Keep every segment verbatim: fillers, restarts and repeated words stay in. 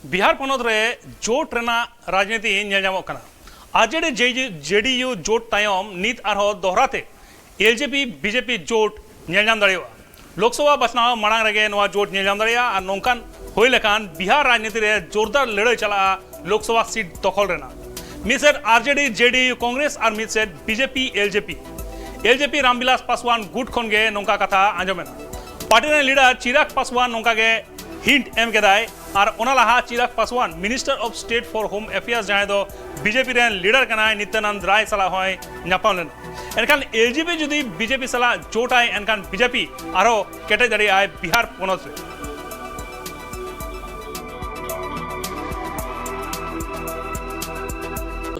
ᱵᱤᱦᱟᱨ ᱯᱚᱱᱚᱛ ᱨᱮ ᱡᱳᱴ ᱨᱮᱱᱟᱜ ᱨᱟᱡᱽᱱᱤᱛᱤ ᱧᱮᱞ ᱧᱟᱢᱚᱜ ᱠᱟᱱᱟ᱾ ᱟᱨᱡᱮᱰᱤ ᱡᱮᱰᱤᱭᱩ ᱡᱳᱴ ᱛᱟᱭᱚᱢ ᱱᱤᱛ ᱟᱨᱦᱚᱸ ᱫᱚᱦᱲᱟ ᱛᱮ ᱮᱞᱡᱮᱯᱤ ᱵᱤᱡᱮᱯᱤ ᱡᱳᱴ ᱧᱮᱞ ᱧᱟᱢ ᱫᱟᱲᱮᱭᱟᱜᱼᱟ᱾ ᱞᱳᱠᱥᱚᱵᱷᱟ ᱵᱟᱪᱷᱱᱟᱣ ᱢᱟᱲᱟᱝ ᱨᱮᱜᱮ ᱱᱚᱣᱟ ᱡᱳᱴ ᱧᱮᱞ ᱧᱟᱢ ᱫᱟᱲᱮᱭᱟᱜᱼᱟ ᱟᱨ ᱱᱚᱝᱠᱟᱱ ᱦᱩᱭ ᱞᱮᱠᱷᱟᱱ ᱵᱤᱦᱟᱨ ᱨᱟᱡᱽᱱᱤᱛᱤ ᱨᱮ ᱡᱳᱨᱫᱟᱨ ᱞᱟᱹᱲᱦᱟᱹᱭ ᱪᱟᱞᱟᱜᱼᱟ ᱞᱳᱠᱥᱚᱵᱷᱟ ᱥᱤᱴ ᱫᱚᱠᱷᱚᱞ ᱨᱮᱱᱟᱜ᱾ ᱢᱤᱫ ᱥᱮᱫ ᱟᱨᱡᱮᱰᱤ ᱡᱮᱰᱤᱭᱩ ᱠᱚᱝᱜᱨᱮᱥ ᱟᱨ ᱢᱤᱫ ᱥᱮᱫ ᱵᱤᱡᱮᱯᱤ ᱮᱞᱡᱮᱯᱤ᱾ ᱮᱞᱡᱮᱯᱤ ᱨᱟᱢᱵᱤᱞᱟᱥ ᱯᱟᱥᱣᱟᱱ ᱜᱩᱴ ᱠᱷᱚᱱ ᱜᱮ ᱱᱚᱝᱠᱟ ᱠᱟᱛᱷᱟ ᱟᱸᱡᱚᱢ ᱮᱱᱟ᱾ ᱯᱟᱨᱴᱤ ᱨᱮᱱ ᱞᱤᱰᱟᱨ ᱪᱤᱨᱟᱜᱽ ᱯᱟᱥᱣᱟᱱ ᱱᱚᱝᱠᱟ ᱜᱮ ᱦᱤᱱᱴ ᱮᱢ ᱠᱮᱫᱟᱭ᱾ ᱟᱨ ᱚᱱᱟ ᱞᱟᱦᱟ ᱪᱤᱨᱟᱜᱽ ᱯᱟᱥᱣᱟᱱ, Minister of State for Home Affairs, ᱡᱟᱦᱟᱸᱭ ᱫᱚ ᱵᱤᱡᱮᱯᱤ ᱨᱮᱱ ᱞᱤᱰᱟᱨ ᱠᱟᱱᱟᱭ, ᱱᱤᱛᱭᱟᱱᱟᱱᱫ ᱨᱟᱭ ᱥᱟᱞᱟᱜ ᱦᱚᱸᱭ ᱧᱟᱯᱟᱢ ᱞᱮᱱᱟ᱾ ᱮᱱᱠᱷᱟᱱ ᱮᱞᱡᱮᱯᱤ ᱡᱩᱫᱤ ᱵᱤᱡᱮᱯᱤ ᱥᱟᱞᱟᱜ ᱡᱳᱴᱟᱭ, ᱮᱱᱠᱷᱟᱱ ᱵᱤᱡᱮᱯᱤ ᱟᱨᱦᱚᱸ ᱠᱮᱴᱮᱡ ᱫᱟᱲᱮᱭᱟᱜᱼᱟᱭ ᱵᱤᱦᱟᱨ ᱯᱚᱱᱚᱛ ᱨᱮ᱾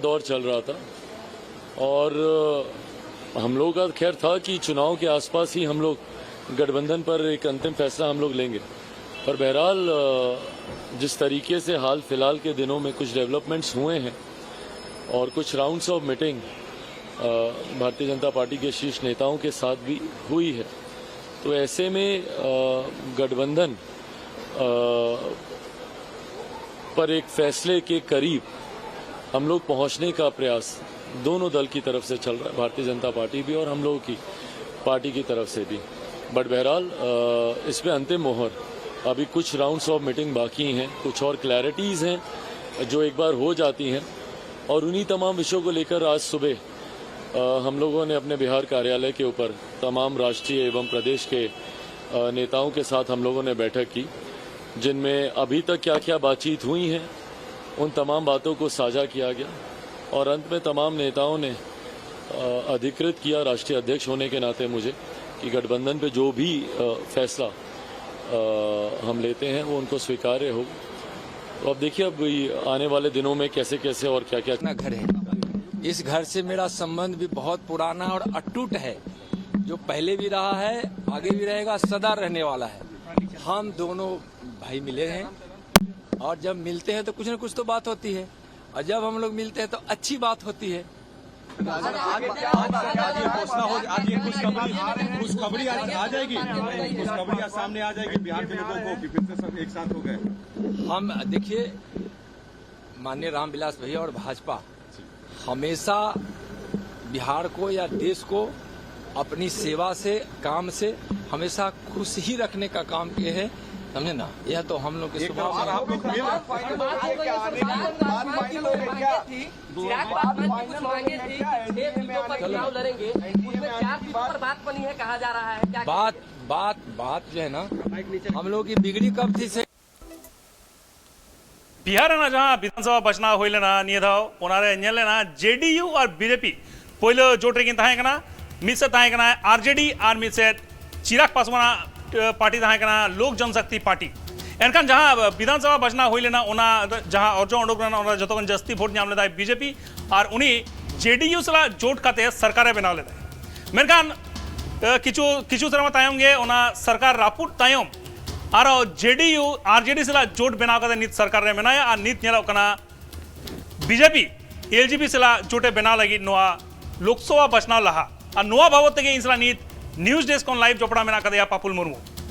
दौर चल रहा था और हम लोगों का खैर था कि चुनाव के आसपास ही हम लोग गठबंधन पर एक अंतिम फैसला हम लोग लेंगे। पर बहरहाल, जिस तरीके से हाल फिलहाल के दिनों में कुछ डेवलपमेंट्स हुए हैं और कुछ rounds of meeting Bharatiya Janata party के शीर्ष नेताओं के साथ भी हुई है, तो ऐसे में गठबंधन पर एक फैसले के करीब हम लोग पहुंचने का प्रयास दोनों दल की तरफ से चल रहा है, भारतीय जनता पार्टी भी और हम लोगों की पार्टी की तरफ से भी। बट बहरहाल, इस पर अंतिम मोहर, अभी कुछ राउंड्स ऑफ मीटिंग बाकी हैं, कुछ और क्लैरिटीज़ हैं जो एक बार हो जाती हैं, और उन्हीं तमाम विषयों को लेकर आज सुबह हम लोगों ने अपने बिहार कार्यालय के ऊपर तमाम राष्ट्रीय एवं प्रदेश के नेताओं के साथ हम लोगों ने बैठक की, जिनमें अभी तक क्या क्या बातचीत हुई हैं, उन तमाम बातों को साझा किया गया और अंत में तमाम नेताओं ने अधिकृत किया, राष्ट्रीय अध्यक्ष होने के नाते मुझे, कि गठबंधन पे जो भी फैसला हम लेते हैं, वो उनको स्वीकार्य हो। तो अब देखिए, अब आने वाले दिनों में कैसे कैसे और क्या क्या। अपना घर है। इस घर से मेरा संबंध भी बहुत पुराना और अटूट है। जो पहले भी रहा है, आगे भी रहेगा, सदा रहने वाला है। हम दोनों भाई मिले हैं और जब मिलते हैं तो कुछ ना कुछ तो बात होती है, और जब हम लोग मिलते हैं तो अच्छी बात होती है। आज, आज ये घोषणा हो, आज ये खुशखबरी, खुशखबरी आज आ जाएगी, खुशखबरी आज सामने आ जाएगी बिहार के लोगों को कि फिर से सब एक साथ हो गए। हम, देखिए, माननीय रामविलास भैया और भाजपा हमेशा बिहार को या देश को अपनी सेवा से, काम से हमेशा खुश ही रखने का काम किए हैं, समझे ना? यह तो हम लोग के एक स्वभाव तरफ से आप लोग मिल चिराग पासवान की कुछ मांगे थी कि छह सीटों पर चुनाव लड़ेंगे, उसमें चार सीटों पर बात बनी है, कहा जा रहा है, क्या बात, बात, बात जो है ना, हम लोग की बिगड़ी कब थी से ᱵᱤᱦᱟᱨ ᱨᱮᱱᱟᱜ ᱡᱟᱦᱟᱸ ᱵᱤᱫᱷᱟᱱ ᱥᱚᱵᱷᱟ ᱵᱟᱪᱷᱱᱟᱣ ᱦᱩᱭ ᱞᱮᱱᱟ ᱱᱤᱭᱟᱹ ᱫᱷᱟᱣ, ᱚᱱᱟᱨᱮ ᱧᱮᱞ ᱞᱮᱱᱟ ᱡᱮᱰᱤᱭᱩ ᱟᱨ ᱵᱤᱡᱮᱯᱤ ᱯᱳᱭᱞᱳ ᱡᱳᱴ ᱨᱮᱠᱤᱱ ᱛᱟᱦᱮᱸ ᱠᱟᱱᱟ᱾ ᱢᱤᱫ ᱥᱮᱫ ᱛᱟᱦᱮᱸ ᱠᱟᱱᱟ ᱟᱨᱡᱮᱰᱤ ᱟᱨ ᱢᱤᱫ ᱥᱮᱫ ᱪᱤᱨᱟᱜᱽ ᱯᱟᱥᱣᱟᱱᱟᱜ, ᱮ, ᱯᱟᱨᱴᱤ ᱛᱟᱦᱮᱸ ᱠᱟᱱᱟ ᱞᱳᱠ ᱡᱚᱱᱥᱚᱠᱛᱤ ᱯᱟᱨᱴᱤ᱾ ᱮᱱᱠᱷᱟᱱ ᱡᱟᱦᱟᱸ ᱵᱤᱫᱷᱟᱱ ᱥᱚᱵᱷᱟ ᱵᱟᱪᱷᱱᱟᱣ ᱦᱩᱭ ᱞᱮᱱᱟ, ᱚᱱᱟ ᱡᱟᱦᱟᱸ ᱚᱨᱡᱚ ᱩᱰᱩᱠ ᱞᱮᱱᱟ, ᱚᱱᱟ ᱡᱚᱛᱚ ᱠᱷᱚᱱ ᱡᱟᱹᱥᱛᱤ ᱵᱷᱳᱴ ᱧᱟᱢ ᱞᱮᱫᱟᱭ ᱵᱤᱡᱮᱯᱤ, ᱟᱨ ᱩᱱᱤ ᱡᱮᱰᱤᱭᱩ ᱥᱟᱞᱟᱜ ᱡᱳᱴ ᱠᱟᱛᱮ ᱥᱚᱨᱠᱟᱨᱮ ᱵᱮᱱᱟᱣ ᱞᱮᱫᱟ᱾ ᱢᱮᱱᱠᱷᱟᱱ, ᱮ, ᱠᱤᱪᱷᱩ, ᱠᱤᱪᱷᱩ ᱥᱮᱨᱢᱟ ᱛᱟᱭᱚᱢ ᱜᱮ ᱚᱱᱟ ᱥᱚᱨᱠᱟᱨ ᱨᱟᱹᱯᱩᱫ ᱛᱟᱭᱚᱢ ᱟᱨᱚ ᱡᱮᱰᱤᱭᱩ ᱟᱨᱡᱮᱰᱤ ᱥᱟᱞᱟᱜ ᱡᱳᱴ ᱵᱮᱱᱟᱣ ᱠᱟᱛᱮ ᱱᱤᱛ ᱥᱚᱨᱠᱟᱨ ᱨᱮ ᱢᱮᱱᱟᱭᱟ ᱟᱨ ᱱᱤᱛ ᱧᱮᱞᱚᱜ ᱠᱟᱱᱟ ᱵᱤᱡᱮᱯᱤ ᱮᱞᱡᱮᱯᱤ ᱥᱟᱞᱟᱜ ᱡᱳᱴ ᱮ ᱵᱮᱱᱟᱣ ᱞᱟᱹᱜᱤᱫ ᱱᱚᱣᱟ ᱞᱳᱠᱥᱚᱵᱷᱟ ᱵᱟᱪᱷᱱᱟᱣ ᱞᱟᱦᱟ᱾ ᱟᱨ ᱱᱚᱣᱟ ᱵᱟᱵᱚᱫ ᱛᱮᱜᱮ ᱤᱧ ᱥᱟᱞᱟᱜ ᱱᱤᱛ ᱱᱤᱭᱩᱡᱽ ᱰᱮᱥᱠ ᱠᱷᱚᱱ ᱞᱟᱭᱤᱵᱷ ᱡᱚᱯᱲᱟᱣ ᱢᱮᱱᱟᱜ ᱟᱠᱟᱫᱮᱭᱟ ᱯᱟᱯᱩᱞ ᱢᱩᱨᱢᱩ᱾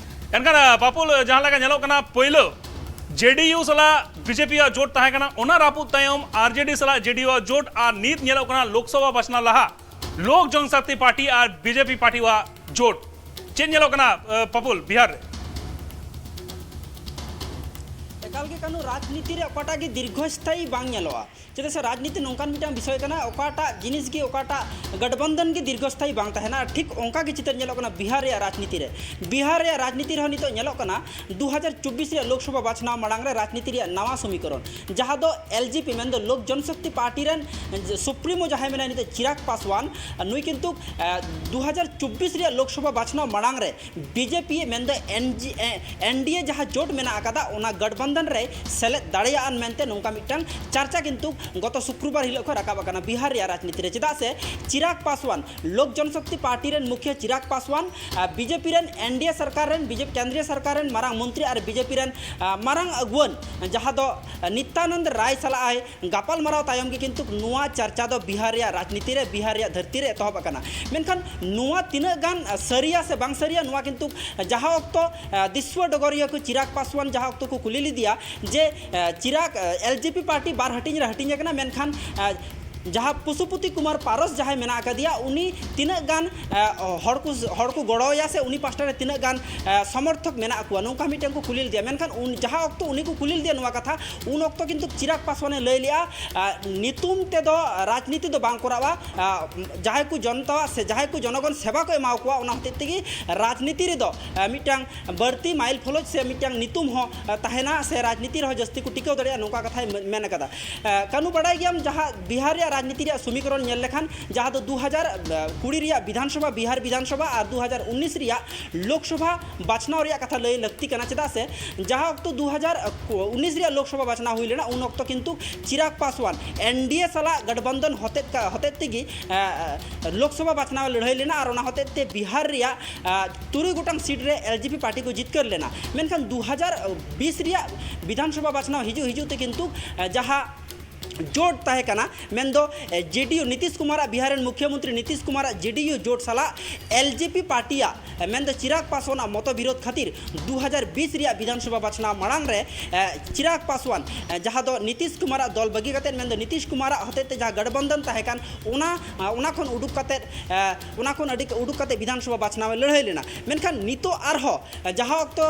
ᱮᱱᱠᱷᱟᱱ, ᱟ, ᱯᱟᱯᱩᱞ, ᱡᱟᱦᱟᱸ ᱞᱮᱠᱟ ᱧᱮᱞᱚᱜ ᱠᱟᱱᱟ, ᱯᱳᱭᱞᱳ ᱡᱮᱰᱤᱭᱩ ᱥᱟᱞᱟᱜ ᱵᱤᱡᱮᱯᱤ ᱟᱜ ᱡᱳᱴ ᱛᱟᱦᱮᱸ ᱠᱟᱱᱟ, ᱚᱱᱟ ᱨᱟᱹᱯᱩᱫ ᱛᱟᱭᱚᱢ ᱟᱨᱡᱮᱰᱤ ᱥᱟᱞᱟᱜ ᱡᱮᱰᱤᱭᱩ ᱟᱜ ᱡᱳᱴ, ᱟᱨ ᱱᱤᱛ ᱧᱮᱞᱚᱜ ᱠᱟᱱᱟ ᱞᱳᱠᱥᱚᱵᱷᱟ ᱵᱟᱪᱷᱱᱟᱣ ᱞᱟᱦᱟ ᱞᱳᱠ ᱡᱚᱱᱥᱚᱠᱛᱤ ᱯᱟᱨᱴᱤ ᱟᱨ ᱵᱤᱡᱮᱯᱤ ᱯᱟᱨᱴᱤᱣᱟᱜ ᱡᱳᱴ᱾ ᱪᱮᱫ ᱧᱮᱞᱚᱜ ᱠᱟᱱᱟ, ᱟ, ᱯᱟᱯᱩᱞ, ᱵᱤᱦᱟᱨ ᱨᱮ? ᱮᱠᱟᱞ ᱜᱮ ᱠᱟᱹᱱᱩ, ᱨᱟᱡᱽᱱᱤᱛᱤ ᱨᱮ ᱚᱠᱟᱴᱟᱜ ᱜᱮ ᱫᱤᱨᱜᱷᱚᱥᱛᱷᱟᱭᱤ ᱵᱟᱝ ᱧᱮᱞᱚᱜᱼᱟ᱾ ᱪᱮᱫᱟᱜ ᱥᱮ ᱨᱟᱡᱽᱱᱤᱛᱤ ᱱᱚᱝᱠᱟᱱ ᱢᱤᱫᱴᱟᱝ ᱵᱤᱥᱚᱭ ᱠᱟᱱᱟ, ᱚᱠᱟᱴᱟᱜ ᱡᱤᱱᱤᱥ ᱜᱮ, ᱚᱠᱟᱴᱟᱜ ᱜᱟᱴᱵᱚᱱᱫᱷᱚᱱ ᱜᱮ ᱫᱤᱨᱜᱷᱚᱥᱛᱷᱟᱭᱤ ᱵᱟᱝ ᱛᱟᱦᱮᱱᱟ᱾ ᱴᱷᱤᱠ ᱚᱱᱠᱟ ᱜᱮ ᱪᱤᱛᱟᱹᱨ ᱧᱮᱞᱚᱜ ᱠᱟᱱᱟ ᱵᱤᱦᱟᱨ ᱨᱮᱭᱟᱜ ᱨᱟᱡᱽᱱᱤᱛᱤ ᱨᱮ᱾ ᱵᱤᱦᱟᱨ ᱨᱮᱭᱟᱜ ᱨᱟᱡᱽᱱᱤᱛᱤ ᱨᱮᱦᱚᱸ ᱱᱤᱛᱚᱜ ᱧᱮᱞᱚᱜ ᱠᱟᱱᱟ ᱫᱩ ᱦᱟᱡᱟᱨ ᱪᱚᱵᱵᱤᱥ ᱨᱮᱭᱟᱜ ᱞᱳᱠᱥᱚᱵᱷᱟ ᱵᱟᱪᱷᱱᱟᱣ ᱢᱟᱲᱟᱝ ᱨᱮ ᱨᱟᱡᱽᱱᱤᱛᱤ ᱨᱮᱭᱟᱜ ᱱᱟᱣᱟ ᱥᱚᱢᱤᱠᱚᱨᱚᱱ, ᱡᱟᱦᱟᱸ ᱫᱚ ᱮᱞᱡᱮᱯᱤ, ᱢᱮᱱᱫᱚ ᱞᱳᱠ ᱡᱚᱱᱥᱚᱠᱛᱤ ᱯᱟᱨᱴᱤ ᱨᱮᱱ ᱥᱩᱯᱨᱤᱢᱳ ᱡᱟᱦᱟᱸᱭ ᱢᱮᱱᱟᱭᱟ ᱱᱤᱛᱚᱜ ᱪᱤᱨᱟᱜᱽ ᱯᱟᱥᱣᱟᱱ, ᱱᱩᱭ ᱠᱤᱱᱛᱩ, ᱮ, ᱫᱩ ᱦᱟᱡᱟᱨ ᱪᱚᱵᱵᱤᱥ ᱨᱮᱭᱟᱜ ᱞᱳᱠᱥᱚᱵᱷᱟ ᱵᱟᱪᱷᱱᱟᱣ ᱢᱟᱲᱟᱝ ᱨᱮ ᱵᱤᱡᱮᱯᱤ, ᱢᱮᱱᱫᱚ ᱮᱱ ᱡᱤ, ᱮ, ᱮᱱᱰᱤᱮ ᱡᱟᱦᱟᱸ ᱡᱳᱴ ᱢᱮᱱᱟᱜ ᱟᱠᱟᱫᱟ, ᱚᱱᱟ ᱜᱟᱴᱵᱚᱱᱫᱷᱚᱱ ᱨᱮ ᱥᱮᱞᱮᱫ ᱫᱟᱲᱮᱭᱟᱜᱼᱟ ᱢᱮᱱᱛᱮ ᱱᱚᱝᱠᱟ ᱢᱤᱫᱴᱟᱝ ᱪᱟᱨᱪᱟ ᱠᱤᱱᱛᱩ ᱜᱚᱛᱚ ᱥᱩᱠᱨᱩᱵᱟᱨ ᱦᱤᱞᱳᱜ ᱠᱷᱚᱱ ᱨᱟᱠᱟᱵ ᱟᱠᱟᱱᱟ ᱵᱤᱦᱟᱨ ᱨᱮᱭᱟᱜ ᱨᱟᱡᱽᱱᱤᱛᱤ ᱨᱮ᱾ ᱪᱮᱫᱟᱜ ᱥᱮ ᱪᱤᱨᱟᱜᱽ ᱯᱟᱥᱣᱟᱱ, ᱞᱳᱠ ᱡᱚᱱᱥᱚᱠᱛᱤ ᱯᱟᱨᱴᱤ ᱨᱮᱱ ᱢᱩᱠᱷᱤᱭᱟᱹ ᱪᱤᱨᱟᱜᱽ ᱯᱟᱥᱣᱟᱱ, ᱵᱤᱡᱮᱯᱤ ᱨᱮᱱ, ᱮᱱᱰᱤᱮ ᱥᱚᱨᱠᱟᱨ ᱨᱮᱱ, ᱵᱤᱡᱮᱯᱤ ᱠᱮᱱᱫᱨᱤᱭᱚ ᱥᱚᱨᱠᱟᱨ ᱨᱮᱱ ᱢᱟᱨᱟᱝ ᱢᱚᱱᱛᱨᱤ ᱟᱨ ᱵᱤᱡᱮᱯᱤ ᱨᱮᱱ ᱢᱟᱨᱟᱝ ᱟᱹᱜᱩᱣᱟᱹᱱ ᱡᱟᱦᱟᱸ ᱫᱚ ᱱᱤᱛᱭᱟᱱᱚᱱᱫ ᱨᱟᱭ ᱥᱟᱞᱟᱜ ᱟᱭ ᱜᱟᱯᱟᱞ ᱢᱟᱨᱟᱣ ᱛᱟᱭᱚᱢ ᱜᱮ ᱠᱤᱱᱛᱩ ᱱᱚᱣᱟ ᱪᱟᱨᱪᱟ ᱫᱚ ᱵᱤᱦᱟᱨ ᱨᱮᱭᱟᱜ ᱨᱟᱡᱽᱱᱤᱛᱤ ᱨᱮ, ᱵᱤᱦᱟᱨ ᱨᱮᱭᱟᱜ ᱫᱷᱟᱹᱨᱛᱤ ᱨᱮ ᱮᱛᱚᱦᱚᱵ ᱟᱠᱟᱱᱟ᱾ ᱢᱮᱱᱠᱷᱟᱱ ᱱᱚᱣᱟ ᱛᱤᱱᱟᱹᱜ ᱜᱟᱱ ᱥᱟᱹᱨᱤᱭᱟ ᱥᱮ ᱵᱟᱝ ᱥᱟᱹᱨᱤᱭᱟ, ᱱᱚᱣᱟ ᱠᱤᱱᱛᱩ ᱡᱟᱦᱟᱸ ᱚᱠᱛᱚ ᱫᱤᱥᱣᱟᱹ ᱰᱚᱜᱚᱨᱤᱭᱟᱹ ᱠᱚ ᱪᱤᱨᱟᱜᱽ ᱯᱟᱥᱣᱟᱱ ᱡᱟᱦᱟᱸ ᱚᱠᱛᱚ ᱠᱚ ᱠᱩᱞᱤ ᱞᱮᱫᱮᱭᱟ ᱡᱮ ᱪᱤᱨᱟᱜᱽ, ᱮᱞᱡᱮᱯᱤ ᱯᱟᱨᱴᱤ ᱵᱟᱨ ᱦᱟᱹᱴᱤᱧ ᱨᱮ ᱦᱟᱹᱴᱤᱧ ᱟᱠᱟᱱᱟ, ᱢᱮᱱᱠᱷᱟᱱ ᱡᱟᱦᱟᱸ ᱯᱚᱥᱩᱯᱚᱛᱤ ᱠᱩᱢᱟᱨ ᱯᱟᱨᱚᱥ ᱡᱟᱦᱟᱸᱭ ᱢᱮᱱᱟᱜ ᱟᱠᱟᱫᱮᱭᱟ, ᱩᱱᱤ ᱛᱤᱱᱟᱹᱜ ᱜᱟᱱ ᱦᱚᱲ ᱠᱚ, ᱦᱚᱲ ᱠᱚ ᱜᱚᱲᱚᱣᱟᱭᱟ ᱥᱮ ᱩᱱᱤ ᱯᱟᱥᱴᱟ ᱨᱮ ᱛᱤᱱᱟᱹᱜ ᱜᱟᱱ ᱥᱚᱢᱚᱨᱛᱷᱚᱠ ᱢᱮᱱᱟᱜ ᱠᱚᱣᱟ, ᱱᱚᱝᱠᱟ ᱢᱤᱫᱴᱮᱱ ᱠᱚ ᱠᱩᱞᱤ ᱞᱮᱫᱮᱭᱟ᱾ ᱢᱮᱱᱠᱷᱟᱱ ᱩᱱ ᱡᱟᱦᱟᱸ ᱚᱠᱛᱚ ᱩᱱᱤ ᱠᱚ ᱠᱩᱞᱤ ᱞᱮᱫᱮᱭᱟ ᱱᱚᱣᱟ ᱠᱟᱛᱷᱟ, ᱩᱱ ᱚᱠᱛᱚ ᱠᱤᱱᱛᱩ ᱪᱤᱨᱟᱜᱽ ᱯᱟᱥᱣᱟᱱᱮ ᱞᱟᱹᱭ ᱞᱮᱜᱼᱟ, ᱧᱩᱛᱩᱢ ᱛᱮᱫᱚ ᱨᱟᱡᱽᱱᱤᱛᱤ ᱫᱚ ᱵᱟᱝ ᱠᱚᱨᱟᱣᱟ, ᱡᱟᱦᱟᱸᱭ ᱠᱚ ᱡᱚᱱᱛᱟᱣᱟᱜ ᱥᱮ ᱡᱟᱦᱟᱸᱭ ᱠᱚ ᱡᱚᱱᱚᱜᱚᱱ ᱥᱮᱵᱟ ᱠᱚ ᱮᱢᱟ ᱠᱚᱣᱟ, ᱚᱱᱟ ᱦᱚᱛᱮᱡ ᱛᱮᱜᱮ ᱨᱟᱡᱽᱱᱤᱛᱤ ᱨᱮᱫᱚ ᱢᱤᱫᱴᱟᱝ ᱵᱟᱹᱲᱛᱤ ᱢᱟᱭᱤᱞ ᱯᱷᱚᱞᱚᱡᱽ ᱥᱮ ᱢᱤᱫᱴᱟᱝ ᱧᱩᱛᱩᱢ ᱦᱚᱸ ᱛᱟᱦᱮᱱᱟ ᱥᱮ ᱨᱟᱡᱽᱱᱤᱛᱤ ᱨᱮᱦᱚᱸ ᱡᱟᱹᱥᱛᱤ ᱠᱚ ᱴᱤᱠᱟᱹᱣ ᱫᱟᱲᱮᱭᱟᱜᱼᱟ, ᱱᱚᱝᱠᱟ ᱠᱟᱛᱷᱟᱭ ᱢᱮᱱ ᱟᱠᱟᱫᱟ᱾ ᱠᱟᱹᱱᱩ, ᱵᱟᱲᱟᱭ ᱜᱮᱭᱟᱢ ᱡᱟᱦᱟᱸ ᱵᱤᱦᱟᱨ ᱨᱮᱭᱟᱜ ᱨᱟᱡᱽᱱᱤᱛᱤ ᱨᱮᱭᱟᱜ ᱥᱚᱢᱤᱠᱚᱨᱚᱱ ᱧᱮᱞ ᱞᱮᱠᱷᱟᱱ ᱡᱟᱦᱟᱸ ᱫᱚ ᱫᱩ ᱦᱟᱡᱟᱨ ᱠᱩᱲᱤ ᱨᱮᱭᱟᱜ ᱵᱤᱫᱷᱟᱱᱥᱚᱵᱷᱟ, ᱵᱤᱦᱟᱨ ᱵᱤᱫᱷᱟᱱᱥᱚᱵᱷᱟ ᱟᱨ ᱫᱩ ᱦᱟᱡᱟᱨ ᱩᱱᱤᱥ ᱨᱮᱭᱟᱜ ᱞᱳᱠᱥᱚᱵᱷᱟ ᱵᱟᱪᱷᱱᱟᱣ ᱨᱮᱭᱟᱜ ᱠᱟᱛᱷᱟ ᱞᱟᱹᱭ ᱞᱟᱹᱠᱛᱤ ᱠᱟᱱᱟ᱾ ᱪᱮᱫᱟᱜ ᱥᱮ ᱡᱟᱦᱟᱸ ᱚᱠᱛᱚ ᱫᱩ ᱦᱟᱡᱟᱨ ᱩᱱᱤᱥ ᱨᱮᱭᱟᱜ ᱞᱳᱠᱥᱚᱵᱷᱟ ᱵᱟᱪᱷᱱᱟᱣ ᱦᱩᱭ ᱞᱮᱱᱟ, ᱩᱱ ᱚᱠᱛᱚ ᱠᱤᱱᱛᱩ ᱪᱤᱨᱟᱜᱽ ᱯᱟᱥᱣᱟᱱ ᱮᱱᱰᱤᱮ ᱥᱟᱞᱟᱜ ᱜᱟᱴᱵᱚᱱᱫᱷᱚᱱ ᱦᱚᱛᱮᱡ ᱠᱟ-, ᱦᱚᱛᱮᱡ ᱛᱮᱜᱮ ᱞᱳᱠᱥᱚᱵᱷᱟ ᱵᱟᱪᱷᱱᱟᱣ ᱞᱟᱹᱲᱦᱟᱹᱭ ᱞᱮᱱᱟ ᱟᱨ ᱚᱱᱟ ᱦᱚᱛᱮᱡ ᱛᱮ ᱵᱤᱦᱟᱨ ᱨᱮᱭᱟᱜ ᱛᱩᱨᱩᱭ ᱜᱚᱴᱟᱝ ᱥᱤᱴ ᱨᱮ ᱮᱞᱡᱮᱯᱤ ᱯᱟᱨᱴᱤ ᱠᱚ ᱡᱤᱛᱠᱟᱹᱨ ᱞᱮᱱᱟ᱾ ᱢᱮᱱᱠᱷᱟᱱ ᱫᱩ ᱦᱟᱡᱟᱨ ᱵᱤᱥ ᱨᱮᱭᱟᱜ ᱵᱤᱫᱷᱟᱱᱥᱚᱵᱷᱟ ᱵᱟᱪᱷᱱᱟᱣ ᱦᱤᱡᱩᱜ ᱦᱤᱡᱩᱜ ᱛᱮ ᱠᱤᱱᱛᱩ ᱡᱟᱦᱟᱸ ᱡᱳᱴ ᱛᱟᱦᱮᱸ ᱠᱟᱱᱟ, ᱢᱮᱱᱫᱚ ᱡᱮᱰᱤᱭᱩ, ᱱᱤᱛᱤᱥ ᱠᱩᱢᱟᱨᱟᱜ, ᱵᱤᱦᱟᱨ ᱨᱮᱱ ᱢᱩᱠᱷᱭᱟᱹ ᱢᱚᱱᱛᱨᱤ ᱱᱤᱛᱤᱥ ᱠᱩᱢᱟᱨᱟᱜ ᱡᱮᱰᱤᱭᱩ ᱡᱳᱴ ᱥᱟᱞᱟᱜ ᱮᱞᱡᱮᱯᱤ ᱯᱟᱨᱴᱤᱭᱟᱜ, ᱢᱮᱱᱫᱚ ᱪᱤᱨᱟᱜᱽ ᱯᱟᱥᱣᱟᱱᱟᱜ ᱢᱚᱛᱚ ᱵᱤᱨᱳᱫᱷ ᱠᱷᱟᱹᱛᱤᱨ ᱫᱩ ᱦᱟᱡᱟᱨ ᱵᱤᱥ ᱨᱮᱭᱟᱜ ᱵᱤᱫᱷᱟᱱᱥᱚᱵᱷᱟ ᱵᱟᱪᱷᱱᱟᱣ ᱢᱟᱲᱟᱝ ᱨᱮ ᱪᱤᱨᱟᱜᱽ ᱯᱟᱥᱣᱟᱱ ᱡᱟᱦᱟᱸ ᱫᱚ ᱱᱤᱛᱤᱥ ᱠᱩᱢᱟᱨᱟᱜ ᱫᱚᱞ ᱵᱟᱹᱜᱤ ᱠᱟᱛᱮᱫ, ᱢᱮᱱᱫᱚ ᱱᱤᱛᱤᱥ ᱠᱩᱢᱟᱨᱟᱜ ᱦᱚᱛᱮᱡ ᱛᱮ ᱡᱟᱦᱟᱸ ᱜᱟᱴᱵᱚᱱᱫᱷᱚᱱ ᱛᱟᱦᱮᱸ ᱠᱟᱱ, ᱚᱱᱟ, ᱚᱱᱟ ᱠᱷᱚᱱ ᱩᱰᱩᱠ ᱠᱟᱛᱮᱫ, ᱚᱱᱟ ᱠᱷᱚᱱ ᱟᱹᱰᱤ ᱩᱰᱩᱠ ᱠᱟᱛᱮᱫ ᱵᱤᱫᱷᱟᱱᱥᱚᱵᱷᱟ ᱵᱟᱪᱷᱱᱟᱣ ᱮ ᱞᱟᱹᱲᱦᱟᱹᱭ ᱞᱮᱱᱟ᱾ ᱢᱮᱱᱠᱷᱟᱱ ᱱᱤᱛᱚᱜ ᱟᱨᱦᱚᱸ ᱡᱟᱦᱟᱸ ᱚᱠᱛᱚ